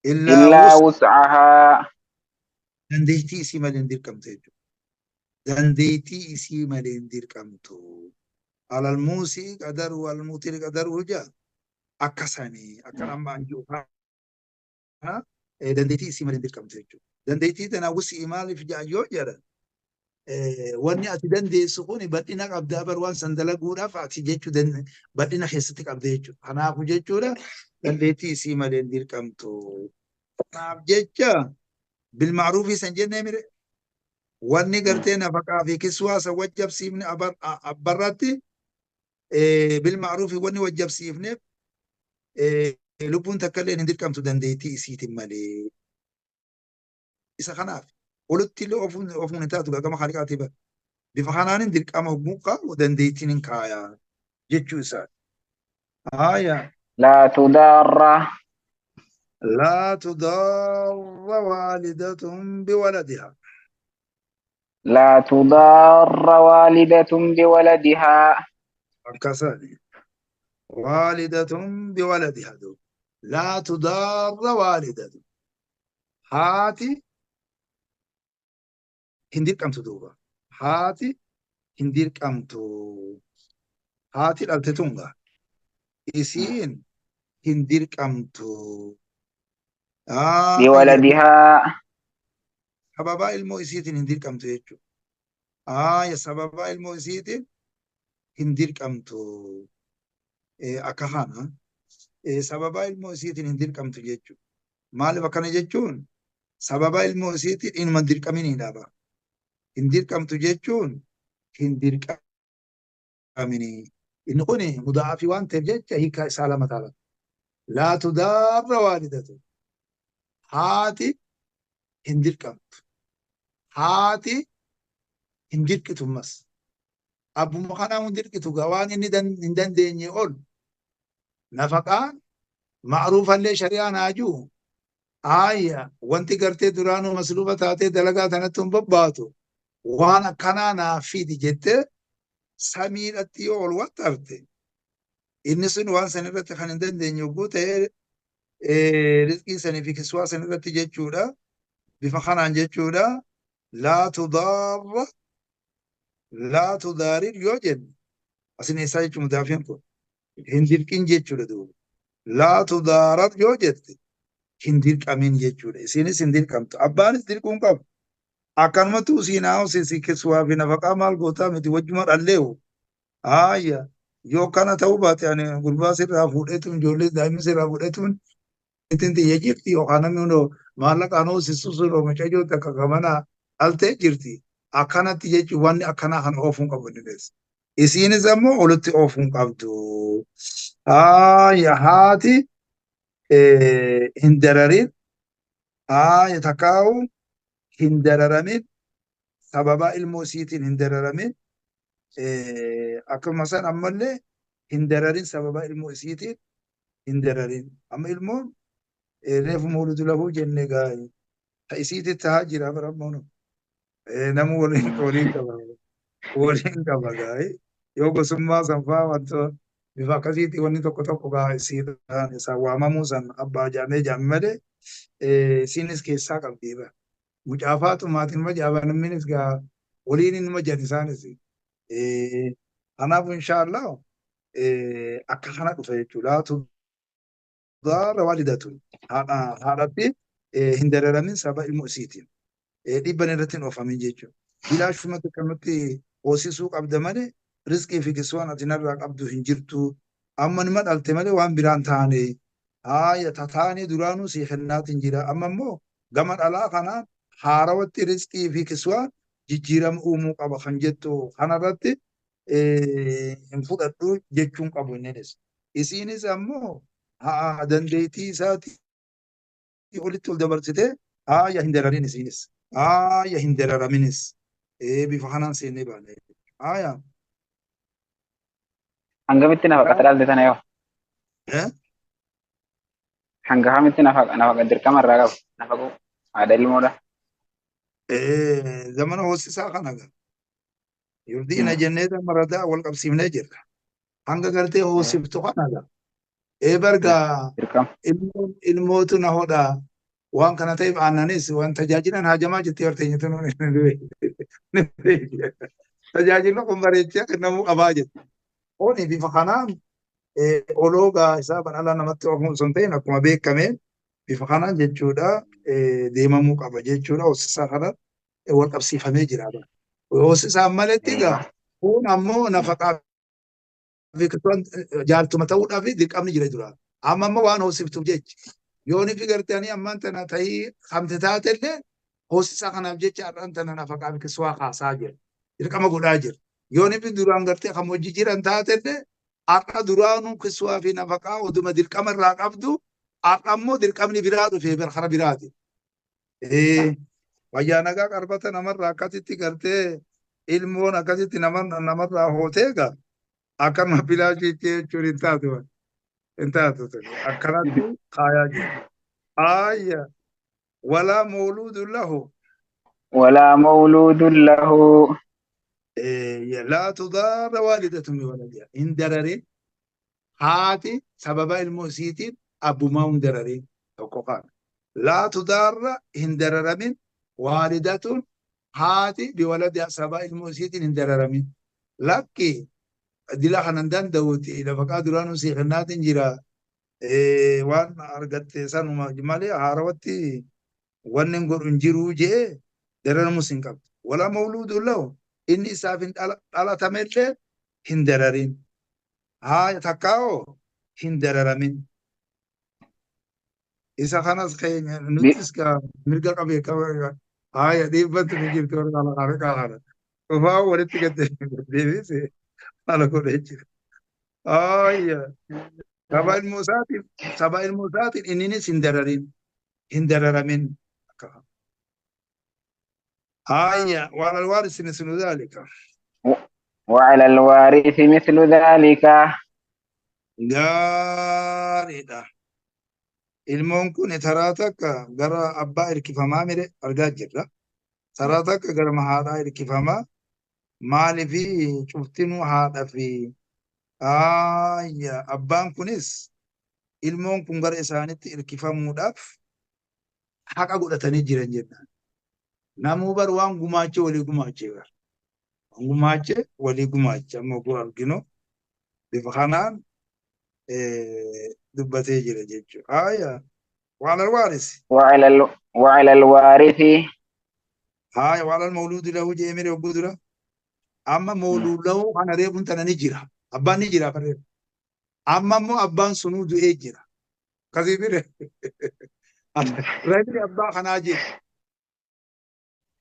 Illaa wus'ahaa. Dandeettii isii malee hin dirqamtu jechuudha. Dandeettii isii malee hin dirqamtu. Alal muusii qadaruu alal muutiri qadaruu jaa akka sanii akka amma an jiru kana dandeettii isii malee hin dirqamtu jechuudha. Dandeettii tana wus'ii maaliif jaa yoo jedhan Wanni ati dandeessu kun bal'ina qabda bar waan san dalaguudhaaf ati jechuu bal'ina keessatti qabda jechuudha. Kanaafuu jechuudha dandeettii isii malee hin dirqamtu. Kanaaf jecha bilmaaruufii san jennee mire wanni gartee nafaqaa fi kiswaa san wajjabsiifne abbarratti bilmaaruufii wanni wajjabsiifneef lubbuun takka illee hin dirqamtu dandeettii isiitiin malee. Isa kanaaf olitti illee ofuun hin taatu gama Khaaliqaatii bara. Bifa kanaanin dirqama hogguu kaa'u dandeettiin hin kaayaa jechuu isaati. Haaya. Laa tudaarra. Laa tudaarra waalidatun biwaladihaa. Laa tudaarra waalidatun biwaladihaa. Akkasaani. Waalidatun biwaladihaa duuba. Laa tudaarra waalidatun. Haati hin dirqamtu duuba. Haati hin dirqamtu. Haati dhalte tunga. Isiin hin dirqamtu. Biwaladihaa. Sababaa ilmoo isiitiin hin dirqamtu jechuudha. Haaya sababaa ilmoo isiitiin hin dirqamtu. Akka kana sababaa ilmoo isiitiin hin dirqamtu jechuudha. Maaliif akkana jechuun sababaa ilmoo isiitiin inuma hin dirqaminiidha bara. Hin dirqamtu jechuun hin dirqaminii. Inni kun mudaa'afii waan ta'eef jecha hiika isaa lama ta'a. Laa tudaarra waalidatu. Haati hin dirqamtu. Haati hin dirqitu ammas. Abbuma kanaa hin dirqitu gaa waan inni hin dandeenye ol. Nafaqaan ma'ruufallee shari'aan haa jiru. Aayya wanti gartee duraanuu masluufa taatee dalagaa tanatti hin bobbaatu. Waan akkanaa naaf fidi jettee samiidhatti yoo ol waxxarte inni sun waan san irratti kan hin dandeenye yogguu ta'e rizqii sanii fi kiswaa san irratti jechuudha. Bifa kanaan jechuudha. Laa tudaarra laa tudaarir yoo jenne asin eessaa jechuun mudaafiin kun hin dirqin jechuudha duuba. Laa tudaarar yoo jette hin dirqamin jechuudha. Isinis hin dirqamtu. Abbaanis dirquu hin qabu. Akkanumatti usiin haa usii kiswaa fi nafaqaa maal gootaa miti wajjuma dhalleewu. Haayya yoo kana ta'uu baate ani gurbaa sirraa fuudheetuun ijoollee daa'imni sirraa fuudheetuun ittiin xiyya jirti yookaan namni hundoo maallaqaan hoosisuu sun mucayyoo takka gamana dhaltee jirti. Akkanatti jechuun wanni akkanaa kana oofuun qabu inni keessa. Isiinis ammoo olitti oofuun qabdu. Haayya haati hin dararin haaya takkaa'u hin dararamin sababaa ilmoo isiitiin hin dararamin akkuma san ammallee hin dararin sababaa ilmoo isiitiin hin dararin. Amma ilmoon reefu mawludu lahuu jenne gaayi. Ta isiitti tahaa jira bara ammoo namu waliin waliin qaba waliin qaba gaayi. Yoo gosummaa san faa wanta bifa akkasiitti wanni tokko tokko gaa isiidhaan isaan waamamuu san abbaa jaamee jaame malee isiinis keessaa qabdi bara. Mucaafaatu maatiin ma jaaban namnis gaa waliin inuma jedhan isaanis. Kanaaf inshaallah akka kana dhufa jechuudha. Tudaara waalidatun haadhatti hin dararamin saba ilmoo isiitiin. Dhibban irratti hin oofamin jechuudha. Bilaashumatti akkanumatti hoosisuu qabda malee rizqii fi kiswaan ati narraa qabdu hin jirtu. Amma nima dhalte malee waan biraan taane. Haaya tataanii duraanuu sii kennaatiin jira. Amma immoo gama dhalaa kanaan haarawatti rizqii fi kiswaan jijjiirama uumuu qaba kan jettu kanarratti hin fudhadhu jechuun qabu inninis. Isiinis ammoo haa dandeettii isaatii olitti ol dabarsitee haaya hin dararin isiinis. Haaya hin dararaminis. Bifa kanaan seennee baane. Haaya. Hangamitti nafaqa dhalte tana yoo? Hanga kamitti nafaqa dirqama irraa qabu? Nafaquu haadha ilmoodha. Zamana hoosisaa kana gaa. Yurdiina jennee maradaa wal qabsiifnee jirra. Hanga gartee hoosiftu kana gaa. Bargaa ilmootu na hodhaa. Waan kana ta'eef aannanis waan tajaajilan haajamaa jettee horteenyatu nuun tajaajilli kun bareechee kennamuu qabaa jette. Kuni bifa kanaan oloogaa isaa dhala namatti oofuun osoo hin ta'in akkuma beekameen bifa kanaan jechuudha deemamuu qaba jechuudha hoosisaa kana wal qabsiifamee jira. Hoosisaan maletti egaa Eewa. kun ammoo nafaqaa fi kiswaan jaartuma ta'uudhaaf dirqamni jira duraan. Amma ammoo waan hoosiftuuf jecha. Yoon ifi gartanii ammaan tana ta'ii hamte taatellee hoosisaa kanaaf jecha har'aan tana nafaqaa fi kiswaa kaasaa jira. Dirqama godhaa jira. Yoon ifi duraan gartee kan hojii jiran taatellee har'a duraanuu kiswaa fi nafaqaa oduma dirqama irraa qabdu har'a ammoo dirqamni biraa dhufee kara biraati. Wayyaa nagaa qarbata namarraa akkasitti gartee ilmoon akkasitti namarraa hootee egaa akkanuma bilaashiitti jechuun hin taatu. Hin taatu akkanatti kaayaa jiru. Ayya walaa mawluudun lahu. Walaa mawluudun lahu. Laa tudaarra waalidatun biwaladiha. Hin dararin haati sababa ilmoo isiitiin abbumaa hin dararin tokko kana. Laa tudaarra hin dararamin waalidatun haati biwaladiha sababa ilmoo isiitiin hin dararamin. Lakki dila kanan danda'uuti nafaqaa duraanuu sii kennaatiin jira. Waan argatte sanuma malee haarawatti wanni hin godhu hin jiruu jee dararamus hin qabdu. Walaa mawluudun lahu inni isaaf hin dhalatamellee hin dararin. Haa takkaa'oo hin dararamin. Isa kanas keenya nutis mirga qabee qaba. Haaya dhiibbatti ni jirti warra kana kana. Qofaa walitti gad deebise ala godhee jira. Haaya saba ilmoo isaatiin saba ilmoo isaatiin inninis hin dararin hin dararamin. Haaya وعلى الوارث مثل ذلك. وعلى الوارث مثل ذلك. Gaariidha. Ilmoon kun taraa takka gara abbaa hirkifamaa mire argaa jirra. Taraa takka gara haadhaa hirkifamaa. Maaliifi cuftinuu haadha fi ayya abbaan kunis ilmoon kun gara isaanitti hirkifamuudhaaf haqa godhatanii jiran jennaan. Namuu bar waan gumaachee walii gumaachee bar. Waan gumaachee walii gumaache amma oguu arginu bifa kanaan dubbatee jira jechuudha. Ayya وعلى الوارث. وعلى الوارث. Haya وعلى المولود له jee mire ogguu dura. Amma mawluud lahu kana reefuun tana ni jira. Abbaan ni jira reefu. Amma immoo abbaan sunuu du'ee jira. Akkasii mire. Rahimni abbaa kanaa jira.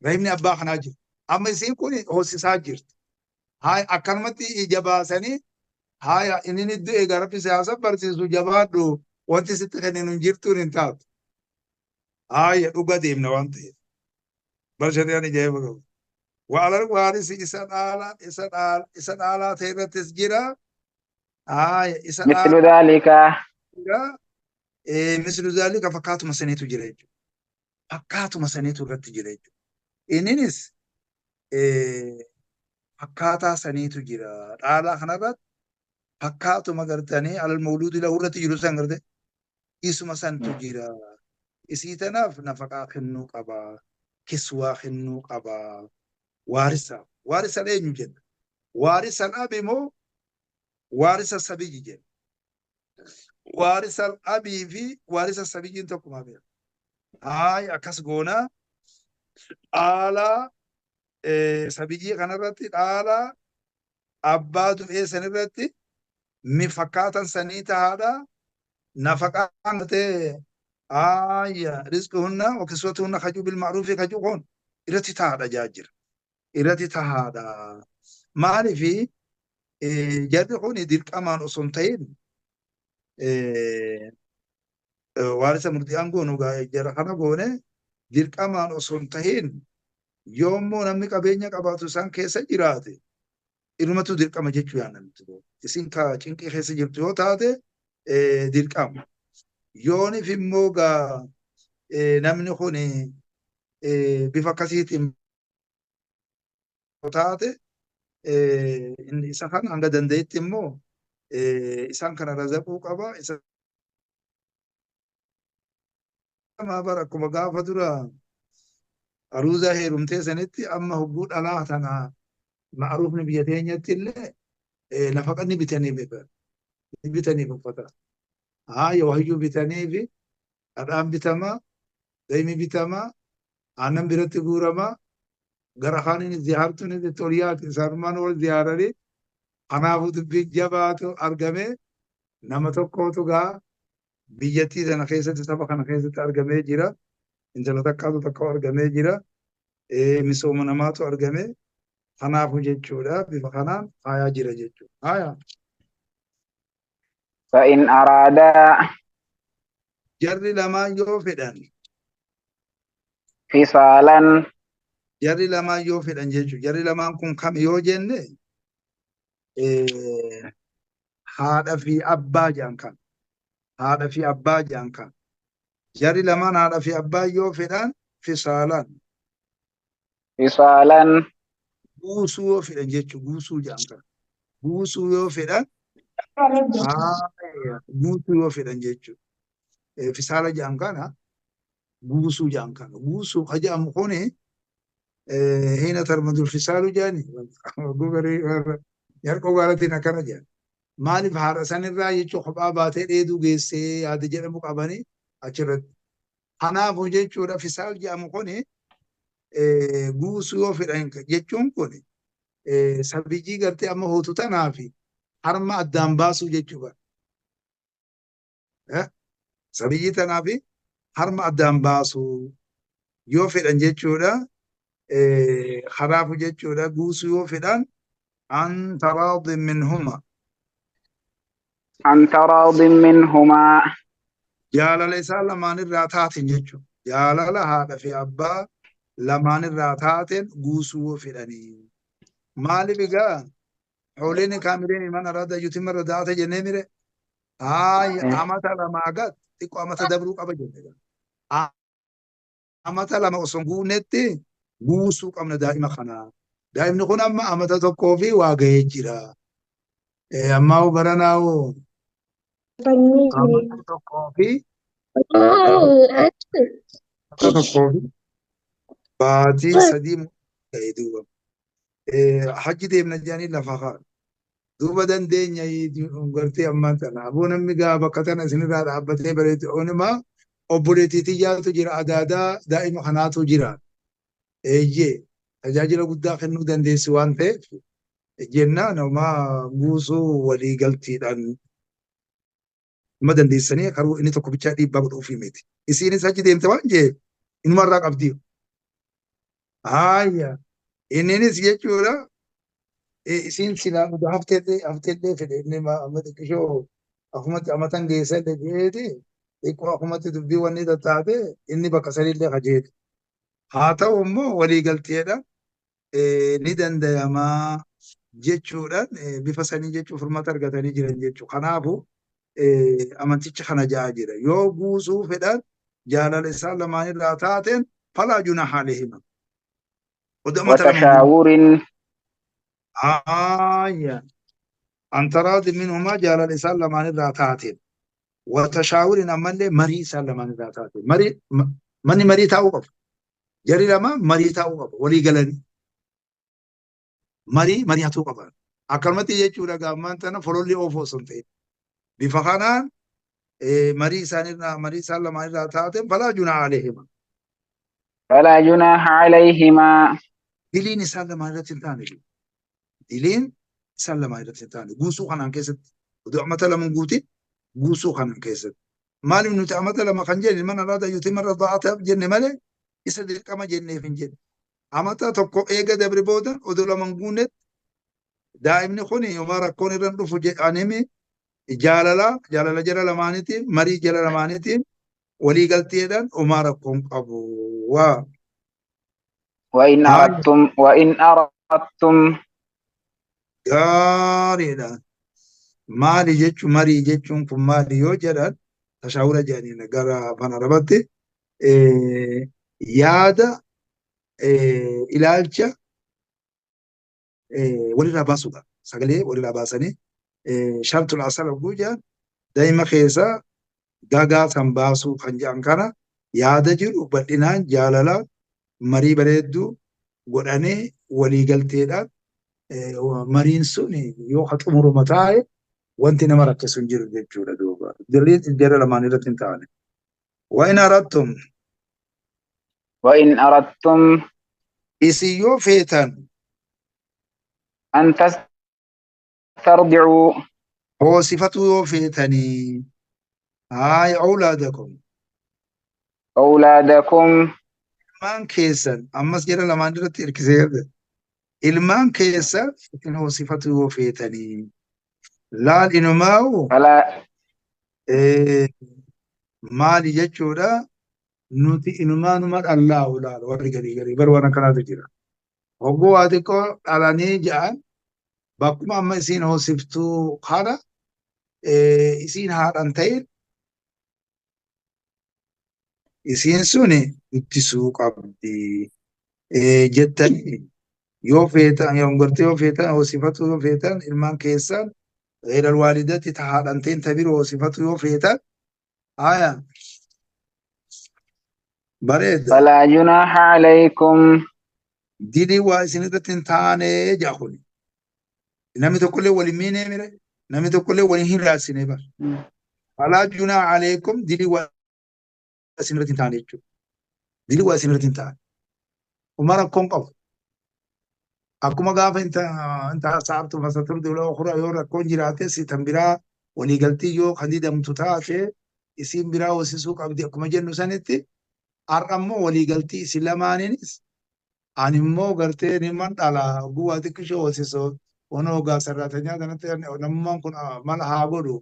Rahimni abbaa kanaa jira. Amma isiin kun hoosisaa jirti. Haya akkanumatti ija baasanii haya inni ni du'e gara rabbi siyaasa barsiisu jabaadhu wanti sitti kenninu hin jirtuun hin taatu. Haya dhuga deemna waan ta'eef. Bar shari'aan ijaa'iba qabu. وعلى الوارث isa dhaalaa isa dhaala isa dhaalaa ta'e irrattis jira. Haya isa مثل dhaalaa ذلك. jira. Mislu zaalika fakkaatuma saniitu jira jechuudha. Fakkaatuma saniitu irratti jira jechuudha. Inninis fakkaataa saniitu jira. Dhaalaa kanarratti fakkaatuma gartanii alal mawluudi lahu irratti jiru san garte isuma santu jira. Isii tanaaf nafaqaa kennuu qaba. Kiswaa kennuu qaba. Waarisa. Waarisa eenyu jenna? Waarisa abi moo waarisa sabiyyi jenna? Waarisa abii fi waarisa sabiyyiin tokkuma beeka. Haaya akkas goonaa dhaalaa sabiyyii kanarratti dhaalaa abbaa du'ee sanirratti mi fakkaatan sanii tahaadha. Nafaqaan ta'e haaya rizquhunna wa kiswatuhunna kajuu bilma'ruufi kajuu kun irratti tahaadha jaa jira. Irratti tahaadha. Maaliifi jarri kun dirqamaan osoo hin ta'in waarisa murti'aan goonu jara kana goone dirqamaan osoo hin ta'in yoommoo namni qabeenya qabaatu isaan keessa jiraate ilmatu dirqama jechuu yaa namni tokko. Isin ka cinqii keessa jirtu yoo taate dirqama. Yoonif immoo gaa namni kun bifa akkasiitiin taate inni isa kana hanga danda'etti immoo isaan kana razaquu qaba. Isa bara akkuma gaafa dura aruuzaa heerumtee sanitti amma hogguu dhalaa tana ma'ruufni biyya teenyatti illee nafaqa ni bitaniif ni bitaniif uffata. Haaya wahiyyuu bitaniif dhadhaan bitamaa, daymi bitamaa, aannan biratti guuramaa. Gara kaaniin ziyaartuun itti ol yaate isaanumaan wal ziyaaranii kanaafuu dubbiin jabaatu argame nama tokkootu gaa biyyattii sana keessatti saba kana keessatti argamee jira. Intala takkaatu takka argamee jira. Misooma namaatu argame. Kanaafuu jechuudha bifa kanaan faayaa jira jechuudha. Haaya. فإن أرادا Jarri lamaan yoo fedhan فصالا jarri lamaan yoo fedhan jechuudha. Jarri lamaan kun kam yoo jenne haadha fi abbaa jedhan kan. Haadha fi abbaa jedhan kan. Jarri lamaan haadha fi abbaa yoo fedhan fisaalan فصالا buusuu yoo fedhan jechuudha. Buusuu jedhan kan. Buusuu yoo fedhan haaya buusuu yoo fedhan jechuudha. Fisaala jedhan kana buusuu jedhan kana. Buusuu ka jedhamu kuni hiina tarmadul fisaalu jedhani. Yarqoo gaaratiin akkana jedhan. Maaliif haadha sanirraa jechuun kophaa baatee dheeduu geessee yaada jedhamu qabanii achirratti. Kanaafuu jechuudha fisaal jedhamu kuni guusuu yoo fedhan jechuun kun sabijii gartee amma hootu tanaa fi harma addaan baasuu jechuudha. Sabijii tanaa fi harma addaan baasuu yoo fedhan jechuudha. Kanaafu jechuudha guusuu yoo fedhan an taraadin minhuma عن تراض منهما jaalala isaan lamaanirraa taateen jechuudha. Jaalala haadha fi abbaa lamaanirraa taateen guusuu yoo fedhanii. Maaliif egaa hooleen kaamileen mana irraa yuutiin irra daate jennee mire haaya amata lamaa gad xiqqoo amata dabruu qaba jenne. Amata lama osoo hin guunnetti guusuu qabna daa'ima kana. Daa'imni kun amma amata tokkoo fi waa gahee jira. Ammaa hoo baranaa hoo amata tokkoo fi amata tokkoo fi baatii sadii ta'e duuba. Hajji deemna jedhanii lafa kaan. Duuba dandeenya gartee ammaan tana. Aboo namni gaa bakka tana isinirraa dhaabbatee bareedu onumaa obboleettii xiyyaatu jira adaadaa daa'ima kanaatu jira. Eeyyee tajaajila guddaa kennuu dandeessi waan ta'eef jennaan homaa guusuu walii galtiidhaan nama dandeessanii karuu inni tokko bichaa dhiibbaa godhuufii miti. Isiinis achi deemte waan jee inumarraa qabdi. Haaya inninis jechuudha isiin silaa nuti hafteellee hafteellee fedhe inni amma xiqqishoo akkumatti amatan geessallee jeeti xiqqoo akkumatti dubbii wanni tattaate inni bakka sanillee kajeeti. Haa ta'u immoo walii galteedha ni dandayamaa jechuudhaan bifa sanii jechuun furmaata argatanii jiran jechuudha. Kanaafuu amanticha kana ja'a jira. Yoo guusuu fedhan jaalala isaan lamaanirraa taateen falaa junaha alayhima. Oduu amata lama وتشاور Haaya. An taraadi minhumaa jaalala isaan lamaanirraa taateen. Watashaawurin ammallee marii isaan lamaanirraa taateen. Marii manni marii taa'uu qaba. Jarri lama marii taa'uu qaba. Walii galanii. Marii mari'atuu qaba. Akkanumatti jechuudha gaammaan tana fololli oofuu osoo hin ta'in. Bifa kanaan marii isaanirraa marii isaan lamaanirraa taateen falaa junaha alayhima. فلا جناح عليهما Diliin isaan lamaan irratti hin taane. Diliin isaan lamaan irratti hin taane. Guusuu kanaan keessatti oduu amata lama guutin guusuu kanaan keessatti. Maaliif nuti amata lama kan jenne mana irraa yuutiin marra da'aataaf jenne malee isa dirqama jenneef hin jenne. Amata tokko eega dabre booda oduu lama hin guunnetti daa'imni kun yooma rakkoon irra hin dhufu jedhanimi jaalala jaalala jara lamaaniitiin marii jara lamaaniitiin walii galteedhaan homaa rakkoon qabu. Waa. وإن Haaya أردتم وإن أردتم gaariidha. Maali jechuun marii jechuun kun maali yoo jedhan tashaawura jedhaniin gara afaan arabaatti yaada ilaalcha walirraa baasuudha. Sagalee walirraa baasanii shartul asal oguu jedhan daa'ima keessaa gagaa san baasuu kan jedhan kana yaada jiru bal'inaan jaalala marii bareedduu godhanii walii galteedhaan mariin sun yoo ka xumuruma taa'e wanti nama rakkisu hin jiru jechuudha duuba. Diliin jara lamaan irratti hin taane. Wa in aradtum وإن أردتم Isin yoo feetan أن تسترضعوا hoosifatuu yoo feetanii haaya awlaadakum أولادكم ilmaan keessan ammas jara lamaan irratti hirkisee jira. Ilmaan keessan isin hoosifatuu yoo feetanii laal inumaa'u فلا maali jechuudha nuti inumaanuma dhallaa'u laal warri garii garii bar waan akkanaatu jira. Hogguu waa xiqqoo dhalanii ja'an bakkuma amma isiin hoosiftuu kana isiin haadhan ta'in isiin suni guddisuu qabdi jettanii yoo feetan yoo gartee yoo feetan hoosifatu yoo feetan ilmaan keessan غير الوالدة ta haadhan ta'in ta biroo hoosifatu yoo feetan haya bareeda. فلا جناح عليكم Dilii waa isin irratti hin taane ja'a kuni. Namni tokkollee waliin miinee mire namni tokkollee waliin hin raassine bar. Falaa junaa aleekum dilii waa isin irratti hin taane jechuudha. Dilii waa isin irratti hin taane. Uma rakkoon qabu. Akkuma gaafa inta saabtu fasaturdi ula ukhra yoo rakkoon jiraate si tan biraa waliigaltii yoo kan didamtu taate isiin biraa hoosisuu qabdi akkuma jennu sanitti har'a immoo waliigaltii isin lamaaniinis ani immoo gartee niman dhala guwaa xiqqishoo hoosisoo onoo gaa sarraatanyaa kanatti namummaan kun mala haa godhu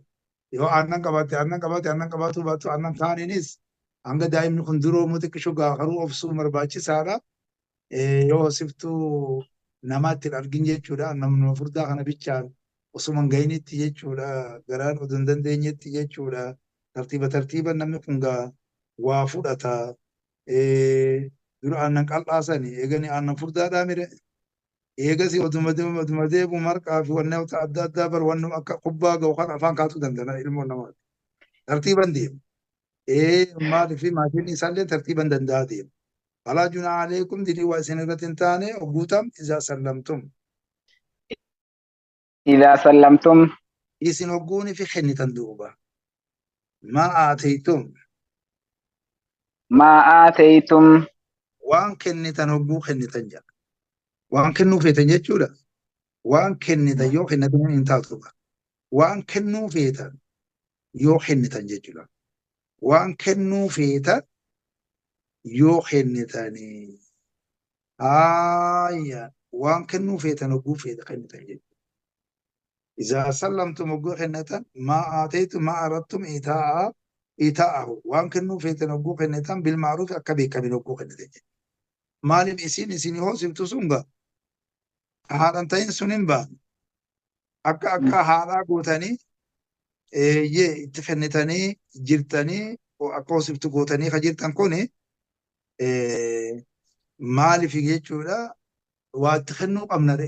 yoo aannan qabaatte aannan qabaate aannan qabaatuu baattu aannan kaaniinis hanga daa'imni kun duroomu xiqqishoo gaafaruu obsuu barbaachisaadha. Yoo hoosiftuu namaatti hin argin jechuudha. Namni furdaa kana bichaan osuma hin gahinitti jechuudha. Garaan oduu hin dandeenyetti jechuudha. Tartiiba tartiiba namni kun gaa waa fudhata. Dura aannan qal'aasani eegani aannan furdaadhaa mire. Eegasi oduma oduma deemu marqaa fi wantoota adda addaa bar wannu akka kubbaa ga'u kan afaan kaatuu danda'a ilmoon namaa. Tartiiban deema. Maaliif maatiin isaallee tartiiban danda'a deema. Falaa junaaha aleekum dilii waa isin irratti hin taane guutam izaa sallamtum. إذا سلمتم Isin hogguuni fi kennitan duuba. Maa aataytum ما آتيتم waan kennitan hogguu kennitan jedha. Waan kennuu feetan jechuudha. Waan kennitan yoo kennitan hin taatu. Waan kennuu feetan yoo kennitan jechuudha. Waan kennuu feetan yoo kennitanii. Haaya waan kennuu feetan hogguu feeta kennitan jechuudha. إذا سلمتم hogguu kennitan ما آتيتم ما أردتم إيتاء إيتاءه waan kennuu feetan hogguu kennitan بالمعروف akka beekamin hogguu kennitan jechuudha. Maaliif isin isin hoosiftu sun gaa haadhan ta'in sun hin baane akka akka haadhaa gootanii eeyyee itti kennitanii jirtanii akka hoosiftu gootanii ka jirtan kuni maaliif jechuudha waa itti kennuu qabna de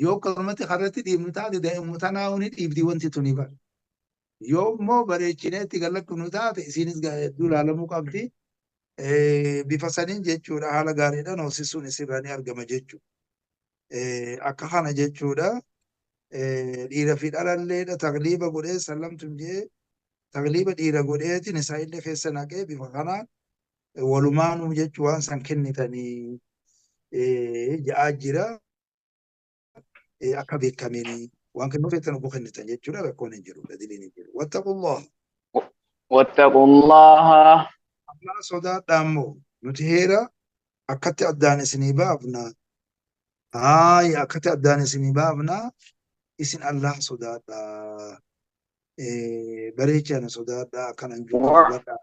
yoo akkanumatti karratti dhiibnu taate daa'imuma tanaa ni dhiibdi wanti tuni bara yoo immoo bareechinee itti gallakkifnu taate isiinis hedduu ilaalamuu qabdi. Bifa saniin jechuudha haala gaariidhaan hoosisuun isirraa ni argama jechuudha. Akka kana jechuudha dhiira fi dhalalleedha tagliiba godhee sallamtum jee tagliiba dhiira godheetiin isaa illee keessa naqee bifa kanaan walumaanuu jechuu waan san kennitanii ja'aa jira akka beekameen waan kennuu feetan oguu kennitan jechuudha rakkoon hin jiru diliin hin jiru. Wattaqullah. واتقوا الله Allah sodaadhaa immoo nuti heera akkatti addaan isinii baafna. Haaya akkatti addaan isinii baafna isin Allah sodaadhaa. Bareechaa sodaadhaa akkanan jiru hubadhaa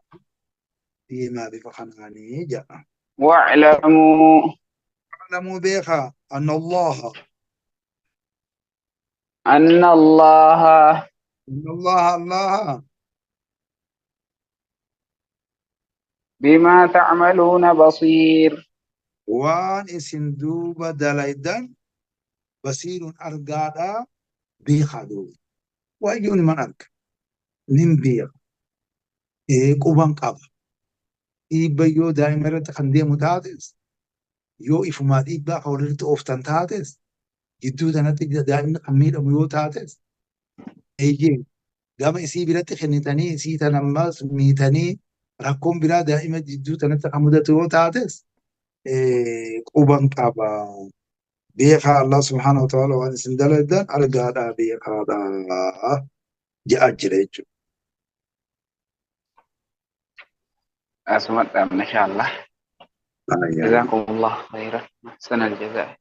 deemaa bifa kanaanii jedha. واعلموا Alamuu beekaa anna Allaha أن الله anna Allaha Allaha بما تعملون بصير waan isin duuba dalaydan basiirun argaadhaa beekaa duuba. Waaqayyoon man arga nin beeka quban qaba. Dhiibba yoo daa'ima irratti kan deemu taates yoo ifumaa dhiibbaa kan walirratti ooftan taates jidduu sanatti daa'imni kan miidhamu yoo taates eeyyee gama isii biratti kennitanii isii tan ammas miitanii rakkoon biraa daa'ima jidduu sanatti kan mudatu yoo taates Quban qaba. Beekaa Allah subhaanahu wa ta'ala waan isin dalagan argaadhaa beekaadhaa je'aa jira jechuudha. Asuma dhaabna insha Allah. Jazakumullah khairan. Ahsanal jazaa.